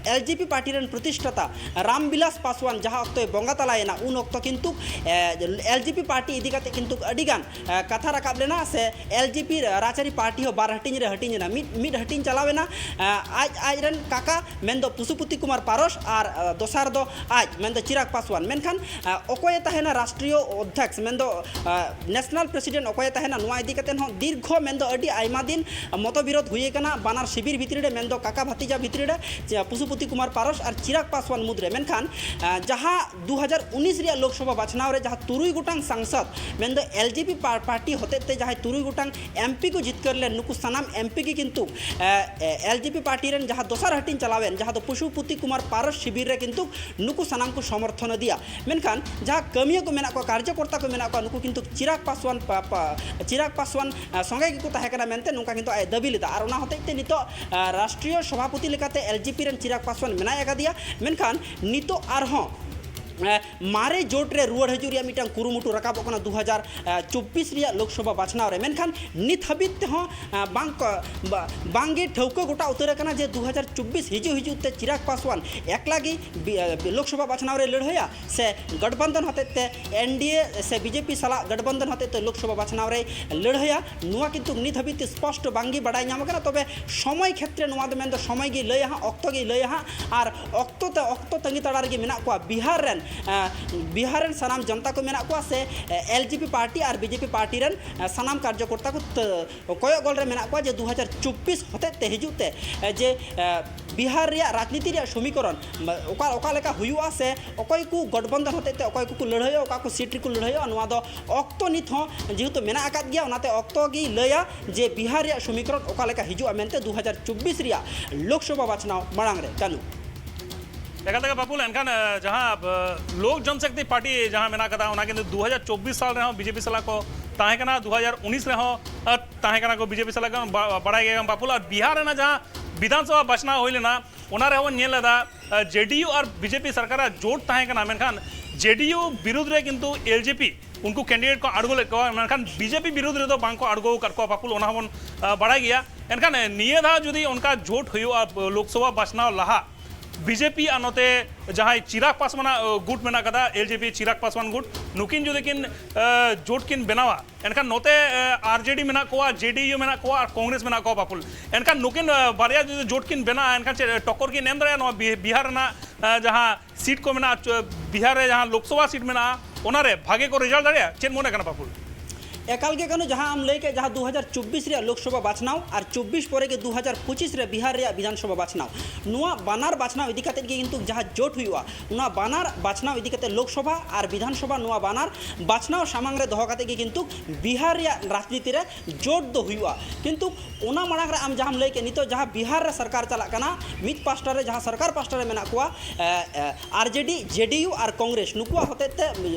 ᱮᱞᱡᱮᱯᱤ ᱯᱟᱨᱴᱤ ᱨᱮᱱ ᱯᱨᱚᱛᱤᱥᱴᱷᱟᱛᱟ ᱨᱟᱢᱵᱤᱞᱟᱥ ᱯᱟᱥᱣᱟᱱ ᱡᱟᱦᱟᱸ ᱚᱠᱛᱚᱭ ᱵᱚᱸᱜᱟ ᱛᱟᱞᱟᱭᱮᱱᱟ, ᱩᱱ ᱚᱠᱛᱚ ᱠᱤᱱᱛᱩ ᱮᱞ ᱡᱤ ᱯᱤ ᱯᱟᱨᱴᱤ ᱤᱫᱤ ᱠᱟᱛᱮ ᱠᱤᱱᱛᱩ ᱟᱹᱰᱤ ᱜᱟᱱ ᱮ, ᱠᱟᱛᱷᱟ ᱨᱟᱠᱟᱵ ᱞᱮᱱᱟ, ᱥᱮ ᱮᱞ ᱡᱤ ᱯᱤ ᱨᱟᱡᱽᱟᱹᱨᱤ ᱯᱟᱨᱴᱤ ᱦᱚᱸ ᱵᱟᱨ ᱦᱟᱹᱴᱤᱧ ᱨᱮ ᱦᱟᱹᱴᱤᱧ ᱮᱱᱟ᱾ ᱢᱤᱫ ᱢᱤᱫ ᱦᱟᱹᱴᱤᱧ ᱪᱟᱞᱟᱣ ᱮᱱᱟ, ᱮ, ᱟᱡ ᱟᱡ ᱨᱮᱱ ᱠᱟᱠᱟ ᱢᱮᱱᱫᱚ ᱯᱚᱥᱩᱯᱚᱛᱤ ᱠᱩᱢᱟᱨ ᱯᱟᱨᱚᱥ ᱟᱨ ᱮ, ᱫᱚᱥᱟᱨ ᱫᱚ ᱟᱡ ᱢᱮᱱᱫᱚ ᱪᱤᱨᱟᱜᱽ ᱯᱟᱥᱣᱟᱱ᱾ ᱢᱮᱱᱠᱷᱟᱱ ᱮ, ᱚᱠᱚᱭᱮ ᱛᱟᱦᱮᱱᱟ ᱨᱟᱥᱴᱨᱤᱭᱚ ᱚᱫᱽᱫᱷᱚᱠᱥ ᱢᱮᱱᱫᱚ ᱮ, ᱱᱮᱥᱱᱟᱞ ᱯᱨᱮᱥᱤᱰᱮᱱᱴ ᱚᱠᱚᱭᱮ ᱛᱟᱦᱮᱱᱟ, ᱱᱚᱣᱟ ᱤᱫᱤ ᱠᱟᱛᱮ ᱦᱚᱸ ᱫᱤᱨᱜᱷᱚ ᱢᱮᱱᱫᱚ ᱟᱹᱰᱤ ᱟᱭᱢᱟ ᱫᱤᱱ ᱢᱚᱛᱚᱵᱤᱨᱳᱫᱷ ᱦᱩᱭ ᱟᱠᱟᱱᱟ ᱵᱟᱱᱟᱨ ᱥᱤᱵᱤᱨ ᱵᱷᱤᱛᱨᱤ ᱨᱮ, ᱢᱮᱱᱫᱚ ᱠᱟᱠᱟ ᱵᱷᱟᱛᱤᱡᱟ ᱵᱷᱤᱛᱨᱤ ᱨᱮ, ᱪᱮ ᱯᱚᱥᱩᱯᱚᱛᱤ ᱠᱩᱢᱟᱨ ᱯᱟᱨᱚᱥ ᱟᱨ ᱪᱤᱨᱟᱜᱽ ᱯᱟᱥᱣᱟᱱ ᱢᱩᱫᱽᱨᱮ᱾ ᱢᱮᱱᱠᱷᱟᱱ ᱮ, ᱡᱟᱦᱟᱸ ᱫᱩ ᱦᱟᱡᱟᱨ ᱩᱱᱤᱥ ᱨᱮᱭᱟᱜ ᱞᱳᱠᱥᱚᱵᱷᱟ ᱵᱟᱪᱷᱱᱟᱣ ᱨᱮ ᱡᱟᱦᱟᱸ ᱛᱩᱨᱩᱭ ᱜᱚᱴᱟᱝ ᱥᱟᱝᱥᱚᱫᱽ ᱢᱮᱱᱫᱚ ᱮᱞ ᱡᱤ ᱯᱤ ᱯᱟ-, ᱯᱟᱨᱴᱤ ᱦᱚᱛᱮᱡ ᱛᱮ ᱡᱟᱦᱟᱸᱭ ᱛᱩᱨᱩᱭ ᱜᱚᱴᱟᱝ ᱮᱢ ᱯᱤ ᱠᱚ ᱡᱤᱛᱠᱟᱹᱨ ᱞᱮᱱ, ᱱᱩᱠᱩ ᱥᱟᱱᱟᱢ ᱮᱢ ᱯᱤ ᱜᱮ ᱠᱤᱱᱛᱩ ᱮ, ᱮ, ᱮᱞ ᱡᱤ ᱯᱤ ᱯᱟᱨᱴᱤ ᱨᱮᱱ ᱡᱟᱦᱟᱸ ᱫᱚᱥᱟᱨ ᱦᱟᱹᱴᱤᱧ ᱪᱟᱞᱟᱣᱮᱱ ᱡᱟᱦᱟᱸ ᱫᱚ ᱯᱚᱥᱩᱯᱚᱛᱤ ᱠᱩᱢᱟᱨ ᱯᱟᱨᱚᱥ ᱥᱤᱵᱤᱨ ᱨᱮ ᱠᱤᱱᱛᱩ ᱱᱩᱠᱩ ᱥᱟᱱᱟᱢ ᱠᱚ ᱥᱚᱢᱚᱨᱛᱷᱚᱱ ᱟᱫᱮᱭᱟ᱾ ᱢᱮᱱᱠᱷᱟᱱ ᱡᱟᱦᱟᱸ ᱠᱟᱹᱢᱤᱭᱟᱹ ᱠᱚ ᱢᱮᱱᱟᱜ ᱠᱚᱣᱟ, ᱠᱟᱨᱡᱚᱠᱚᱨᱛᱟ ᱠᱚ ᱢᱮᱱᱟᱜ ᱠᱚᱣᱟ, ᱱᱩᱠᱩ ᱠᱤᱱᱛᱩ ᱪᱤᱨᱟᱜᱽ ᱯᱟᱥᱣᱟᱱ ᱯᱟ-, ᱯᱟ-, ᱪᱤᱨᱟᱜᱽ ᱯᱟᱥᱣᱟᱱ ᱮ, ᱥᱚᱸᱜᱮ ᱜᱮᱠᱚ ᱛᱟᱦᱮᱸ ᱠᱟᱱᱟ ᱢᱮᱱᱛᱮ ᱱᱚᱝᱠᱟ ᱠᱤᱱᱛᱩ ᱟᱡ ᱫᱟᱹᱵᱤ ᱞᱮᱫᱟ᱾ ᱟᱨ ᱚᱱᱟ ᱦᱚᱛᱮᱡ ᱛᱮ ᱱᱤᱛᱚᱜ ᱮ, ᱨᱟᱥᱴᱨᱤᱭᱚ ᱥᱚᱵᱷᱟᱯᱚᱛᱤ ᱞᱮᱠᱟᱛᱮ ᱮᱞ ᱡᱤ ᱯᱤ ᱨᱮᱱ ᱪᱤᱨᱟᱜᱽ ᱯᱟᱥᱣᱟᱱ ᱢᱮᱱᱟᱭ ᱟᱠᱟᱫᱮᱭᱟ᱾ ᱢᱮᱱᱠᱷᱟᱱ ᱱᱤᱛᱚᱜ ᱟᱨᱦᱚᱸ ᱮ, ᱢᱟᱨᱮ ᱡᱳᱴ ᱨᱮ ᱨᱩᱣᱟᱹᱲ ᱦᱤᱡᱩᱜ ᱨᱮᱭᱟᱜ ᱢᱤᱫᱴᱟᱝ ᱠᱩᱨᱩᱢᱩᱴᱩ ᱨᱟᱠᱟᱵᱚᱜ ᱠᱟᱱᱟ ᱫᱩ ᱦᱟᱡᱟᱨ ᱪᱚᱵᱵᱤᱥ ᱨᱮᱭᱟᱜ ᱞᱳᱠᱥᱚᱵᱷᱟ ᱵᱟᱪᱷᱱᱟᱣ ᱨᱮ᱾ ᱢᱮᱱᱠᱷᱟᱱ ᱱᱤᱛ ᱦᱟᱹᱵᱤᱡ ᱛᱮᱦᱚᱸ ᱮ, ᱵᱟᱝ ᱠᱚ, ᱵᱟ-, ᱵᱟᱝᱜᱮ ᱴᱷᱟᱹᱣᱠᱟᱹ ᱜᱚᱴᱟ ᱩᱛᱟᱹᱨ ᱟᱠᱟᱱᱟ ᱡᱮ ᱫᱩ ᱦᱟᱡᱟᱨ ᱪᱚᱵᱵᱤᱥ ᱦᱤᱡᱩᱜ ᱦᱤᱡᱩᱜ ᱛᱮ ᱪᱤᱨᱟᱜᱽ ᱯᱟᱥᱣᱟᱱ ᱮᱠᱞᱟ ᱜᱮ ᱵᱤ-, ᱮ, ᱞᱳᱠᱥᱚᱵᱷᱟ ᱵᱟᱪᱷᱱᱟᱣ ᱨᱮ ᱞᱟᱹᱲᱦᱟᱹᱭᱟ ᱥᱮ ᱜᱚᱴᱵᱚᱱᱫᱷᱚᱱ ᱦᱚᱛᱮᱡ ᱛᱮ, ᱮᱱ ᱰᱤ ᱮ ᱥᱮ ᱵᱤ ᱡᱮ ᱯᱤ ᱥᱟᱞᱟᱜ ᱜᱚᱴᱵᱚᱱᱫᱷᱚᱱ ᱦᱚᱛᱮᱡ ᱛᱮ ᱞᱳᱠᱥᱚᱵᱷᱟ ᱵᱟᱪᱷᱱᱟᱣ ᱨᱮᱭ ᱞᱟᱹᱲᱦᱟᱹᱭᱟ, ᱱᱚᱣᱟ ᱠᱤᱱᱛᱩ ᱱᱤᱛ ᱦᱟᱹᱵᱤᱡ ᱛᱮ ᱥᱯᱚᱥᱴᱚ ᱵᱟᱝᱜᱮ ᱵᱟᱰᱟᱭ ᱧᱟᱢ ᱟᱠᱟᱱᱟ᱾ ᱛᱚᱵᱮ ᱥᱚᱢᱚᱭ ᱠᱷᱮᱛᱨᱮ ᱱᱚᱣᱟ ᱫᱚ ᱢᱮᱱᱫᱚ ᱥᱚᱢᱚᱭ ᱜᱮ ᱞᱟᱹᱭᱟ ᱦᱟᱸᱜ, ᱚᱠᱛᱚ ᱜᱮ ᱞᱟᱹᱭᱟ ᱦᱟᱸᱜ᱾ ᱟᱨ ᱚᱠᱛᱚ ᱛᱮ, ᱚᱠᱛᱚ ᱛᱟᱺᱜᱤ ᱛᱟᱲᱟ ᱨᱮᱜᱮ ᱢᱮᱱᱟᱜ ᱠᱚᱣᱟ ᱵᱤᱦᱟᱨ ᱨᱮᱱ, ᱮ, ᱵᱤᱦᱟᱨ ᱨᱮᱱ ᱥᱟᱱᱟᱢ ᱡᱚᱱᱛᱟ ᱠᱚ ᱢᱮᱱᱟᱜ ᱠᱚᱣᱟ ᱥᱮ, ᱮ, ᱮᱞ ᱡᱤ ᱯᱤ ᱯᱟᱨᱴᱤ ᱟᱨ ᱵᱤ ᱡᱮ ᱯᱤ ᱯᱟᱨᱴᱤ ᱨᱮᱱ, ᱮ, ᱥᱟᱱᱟᱢ ᱠᱟᱨᱡᱚᱠᱚᱨᱛᱟ ᱠᱚ ᱛᱟᱹ-, ᱠᱚᱭᱚᱜ ᱜᱚᱞ ᱨᱮ ᱢᱮᱱᱟᱜ ᱠᱚᱣᱟ ᱡᱮ ᱫᱩ ᱦᱟᱡᱟᱨ ᱪᱚᱵᱵᱤᱥ ᱦᱚᱛᱮᱡ ᱛᱮ ᱦᱤᱡᱩᱜ ᱛᱮ, ᱮ, ᱡᱮ, ᱮ, ᱵᱤᱦᱟᱨ ᱨᱮᱭᱟᱜ ᱨᱟᱡᱽᱱᱤᱛᱤ ᱨᱮᱭᱟᱜ ᱥᱚᱢᱤᱠᱚᱨᱚᱱ, ᱢᱟ-, ᱚᱠᱟ, ᱚᱠᱟ ᱞᱮᱠᱟ ᱦᱩᱭᱩᱜᱼᱟ ᱥᱮ ᱚᱠᱚᱭ ᱠᱚ ᱜᱚᱴᱵᱚᱱᱫᱷᱚᱱ ᱦᱚᱛᱮᱡ ᱛᱮ ᱚᱠᱚᱭ ᱠᱚᱠᱚ ᱞᱟᱹᱲᱦᱟᱹᱭᱚᱜᱼᱟ, ᱚᱠᱟ ᱠᱚ ᱥᱤᱴ ᱨᱮᱠᱚ ᱞᱟᱹᱲᱦᱟᱹᱭᱚᱜᱼᱟ, ᱱᱚᱣᱟ ᱫᱚ ᱚᱠᱛᱚ ᱱᱤᱛ ᱦᱚᱸ ᱡᱮᱦᱮᱛᱩ ᱢᱮᱱᱟᱜ ᱟᱠᱟᱫ ᱜᱮᱭᱟ, ᱚᱱᱟᱛᱮ ᱚᱠᱛᱚ ᱜᱮᱭ ᱞᱟᱹᱭᱟ ᱡᱮ ᱵᱤᱦᱟᱨ ᱨᱮᱭᱟᱜ ᱥᱚᱢᱤᱠᱚᱨᱚᱱ ᱚᱠᱟ ᱞᱮᱠᱟ ᱦᱤᱡᱩᱜᱼᱟ ᱢᱮᱱᱛᱮ ᱫᱩ ᱦᱟᱡᱟᱨ ᱪᱚᱵᱵᱤᱥ ᱨᱮᱭᱟᱜ ᱞᱳᱠᱥᱚᱵᱷᱟ ᱵᱟᱪᱷᱱᱟᱣ ᱢᱟᱲᱟᱝ ᱨᱮ᱾ ᱠᱟᱹᱱᱩ᱾ ᱮᱠᱟᱞ ᱛᱮᱜᱮ ᱵᱟᱯᱩᱞ, ᱮᱱᱠᱷᱟᱱ, ᱮ, ᱡᱟᱦᱟᱸ, ᱮ, ᱞᱳᱠ ᱡᱚᱱᱥᱚᱠᱛᱤ ᱯᱟᱨᱴᱤ ᱡᱟᱦᱟᱸ ᱢᱮᱱᱟᱜ ᱟᱠᱟᱫᱟ, ᱚᱱᱟ ᱠᱤᱱᱛᱩ ᱫᱩ ᱦᱟᱡᱟᱨ ᱪᱚᱵᱵᱤᱥ ᱥᱟᱞ ᱨᱮᱦᱚᱸ ᱵᱤ ᱡᱮ ᱯᱤ ᱥᱟᱞᱟᱜ ᱠᱚ ᱛᱟᱦᱮᱸ ᱠᱟᱱᱟ, ᱫᱩ ᱦᱟᱡᱟᱨ ᱩᱱᱤᱥ ᱨᱮᱦᱚᱸ, ᱮ, ᱛᱟᱦᱮᱸ ᱠᱟᱱᱟ ᱠᱚ ᱵᱤ ᱡᱮ ᱯᱤ ᱥᱟᱞᱟᱜ ᱠᱚ, ᱵᱟ-, ᱵᱟᱲᱟᱭ ᱜᱮᱭᱟ ᱵᱟᱯᱩᱞ᱾ ᱟᱨ ᱵᱤᱦᱟᱨ ᱨᱮᱱᱟᱜ ᱡᱟᱦᱟᱸ ᱵᱤᱫᱷᱟᱱ ᱥᱚᱵᱷᱟ ᱵᱟᱪᱷᱱᱟᱣ ᱦᱩᱭ ᱞᱮᱱᱟ, ᱚᱱᱟ ᱨᱮᱦᱚᱸ ᱵᱚᱱ ᱧᱮᱞ ᱞᱮᱫᱟ, ᱮ, ᱡᱮ ᱰᱤ ᱭᱩ ᱟᱨ ᱵᱤ ᱡᱮ ᱯᱤ ᱥᱚᱨᱠᱟᱨᱟᱜ ᱡᱳᱴ ᱛᱟᱦᱮᱸ ᱠᱟᱱᱟ, ᱢᱮᱱᱠᱷᱟᱱ ᱡᱮ ᱰᱤ ᱭᱩ ᱵᱤᱨᱩᱫᱽ ᱨᱮ ᱠᱤᱱᱛᱩ ᱮᱞ ᱡᱮ ᱯᱤ ᱩᱱᱠᱩ ᱠᱮᱱᱰᱤᱰᱮᱴ ᱠᱚ ᱟᱬᱜᱚ ᱞᱮᱫ ᱠᱚᱣᱟ, ᱢᱮᱱᱠᱷᱟᱱ ᱵᱤ ᱡᱮ ᱯᱤ ᱵᱤᱨᱩᱫᱽ ᱨᱮᱫᱚ ᱵᱟᱝ ᱠᱚ ᱟᱬᱜᱚ ᱟᱠᱟᱫ ᱠᱚᱣᱟ ᱵᱟᱯᱩᱞ, ᱚᱱᱟ ᱦᱚᱸᱵᱚᱱ, ᱟ, ᱵᱟᱲᱟᱭ ᱜᱮᱭᱟ᱾ ᱮᱱᱠᱷᱟᱱ, ᱮ, ᱱᱤᱭᱟᱹ ᱫᱷᱟᱣ ᱡᱩᱫᱤ ᱚᱱᱠᱟ ᱡᱳᱴ ᱦᱩᱭᱩᱜᱼᱟ, ᱞᱳᱠᱥᱚᱵᱷᱟ ᱵᱟᱪᱷᱱᱟᱣ ᱞᱟᱦᱟ, ᱵᱤᱡᱮᱯᱤ ᱟᱨ ᱱᱚᱛᱮ ᱡᱟᱦᱟᱸᱭ ᱪᱤᱨᱟᱜᱽ ᱯᱟᱥᱣᱟᱱᱟᱜ ᱜᱩᱴ ᱢᱮᱱᱟᱜ ᱠᱟᱫᱟ, ᱮᱞ ᱡᱮ ᱯᱤ ᱪᱤᱨᱟᱜᱽ ᱯᱟᱥᱣᱟᱱ ᱜᱩᱴ, ᱱᱩᱠᱤᱱ ᱡᱩᱫᱤ ᱠᱤᱱ ᱡᱳᱴ ᱠᱤᱱ ᱵᱮᱱᱟᱣᱟ, ᱮᱱᱠᱷᱟᱱ ᱱᱚᱛᱮ ᱟᱨ ᱡᱮ ᱰᱤ ᱢᱮᱱᱟᱜ ᱠᱚᱣᱟ, ᱡᱮ ᱰᱤ ᱭᱩ ᱢᱮᱱᱟᱜ ᱠᱚᱣᱟ ᱟᱨ ᱠᱚᱝᱜᱨᱮᱥ ᱢᱮᱱᱟᱜ ᱠᱚᱣᱟ ᱯᱟᱯᱩᱞ᱾ ᱮᱱᱠᱷᱟᱱ ᱱᱩᱠᱤᱱ ᱵᱟᱨᱭᱟ ᱡᱩᱫᱤ ᱡᱳᱴ ᱠᱤᱱ ᱵᱮᱱᱟᱣᱟ, ᱮᱱᱠᱷᱟᱱ ᱪᱮᱫ ᱴᱚᱠᱚᱨ ᱠᱤᱱ ᱮᱢ ᱫᱟᱲᱮᱭᱟᱜᱼᱟ ᱱᱚᱣᱟ ᱵᱤᱦᱟᱨ ᱨᱮᱱᱟᱜ ᱡᱟᱦᱟᱸ ᱥᱤᱴ ᱠᱚ ᱢᱮᱱᱟᱜᱼᱟ, ᱵᱤᱦᱟᱨ ᱨᱮ ᱡᱟᱦᱟᱸ ᱞᱳᱠᱥᱚᱵᱷᱟ ᱥᱤᱴ ᱢᱮᱱᱟᱜᱼᱟ, ᱚᱱᱟᱨᱮ ᱵᱷᱟᱜᱮ ᱠᱚ ᱨᱮᱡᱟᱞᱴ ᱫᱟᱲᱮᱭᱟᱜᱼᱟ? ᱪᱮᱫ ᱢᱚᱱᱮ ᱠᱟᱱᱟ ᱯᱟᱯᱩᱞ? ᱮᱠᱟᱞ ᱜᱮ ᱠᱟᱱᱩ, ᱡᱟᱦᱟᱸ ᱟᱢ ᱞᱟᱹᱭ ᱠᱮᱫ, ᱡᱟᱦᱟᱸ ᱫᱩ ᱦᱟᱡᱟᱨ ᱪᱚᱵᱵᱤᱥ ᱨᱮᱭᱟᱜ ᱞᱳᱠᱥᱚᱵᱷᱟ ᱵᱟᱪᱷᱱᱟᱣ ᱟᱨ ᱪᱚᱵᱵᱤᱥ ᱯᱚᱨᱮ ᱜᱮ ᱫᱩ ᱦᱟᱡᱟᱨ ᱯᱚᱸᱪᱤᱥ ᱨᱮ ᱵᱤᱦᱟᱨ ᱨᱮᱭᱟᱜ ᱵᱤᱫᱷᱟᱱᱥᱚᱵᱷᱟ ᱵᱟᱪᱷᱱᱟᱣ, ᱱᱚᱣᱟ ᱵᱟᱱᱟᱨ ᱵᱟᱪᱷᱱᱟᱣ ᱤᱫᱤ ᱠᱟᱛᱮᱫ ᱜᱮ ᱠᱤᱱᱛᱩ ᱡᱟᱦᱟᱸ ᱡᱳᱴ ᱦᱩᱭᱩᱜᱼᱟ, ᱚᱱᱟ ᱵᱟᱱᱟᱨ ᱵᱟᱪᱷᱱᱟᱣ ᱤᱫᱤ ᱠᱟᱛᱮᱫ ᱞᱳᱠᱥᱚᱵᱷᱟ ᱟᱨ ᱵᱤᱫᱷᱟᱱᱥᱚᱵᱷᱟ, ᱱᱚᱣᱟ ᱵᱟᱱᱟᱨ ᱵᱟᱪᱷᱱᱟᱣ ᱥᱟᱢᱟᱝ ᱨᱮ ᱫᱚᱦᱚ ᱠᱟᱛᱮᱫ ᱜᱮ ᱠᱤᱱᱛᱩ ᱵᱤᱦᱟᱨ ᱨᱮᱭᱟᱜ ᱨᱟᱡᱽᱱᱤᱛᱤ ᱨᱮ ᱡᱳᱴ ᱫᱚ ᱦᱩᱭᱩᱜᱼᱟ᱾ ᱠᱤᱱᱛᱩ ᱚᱱᱟ ᱢᱟᱲᱟᱝ ᱨᱮ ᱟᱢ ᱡᱟᱦᱟᱸᱢ ᱞᱟᱹᱭ ᱠᱮᱫ, ᱱᱤᱛᱚᱜ ᱡᱟᱦᱟᱸ ᱵᱤᱦᱟᱨ ᱨᱮ ᱥᱚᱨᱠᱟᱨ ᱪᱟᱞᱟᱜ ᱠᱟᱱᱟ, ᱢᱤᱫ ᱯᱟᱥᱴᱟ ᱨᱮ ᱡᱟᱦᱟᱸ ᱥᱚᱨᱠᱟᱨ ᱯᱟᱥᱴᱟ ᱨᱮ ᱢᱮᱱᱟᱜ ᱠᱚᱣᱟ, ᱟᱨ ᱡᱮ ᱰᱤ, ᱡᱮ ᱰᱤ ᱭᱩ ᱟᱨ ᱠᱚᱝᱜᱨᱮᱥ, ᱱᱩᱠᱩᱣᱟᱜ ᱦᱚᱛᱮᱡ ᱛᱮ,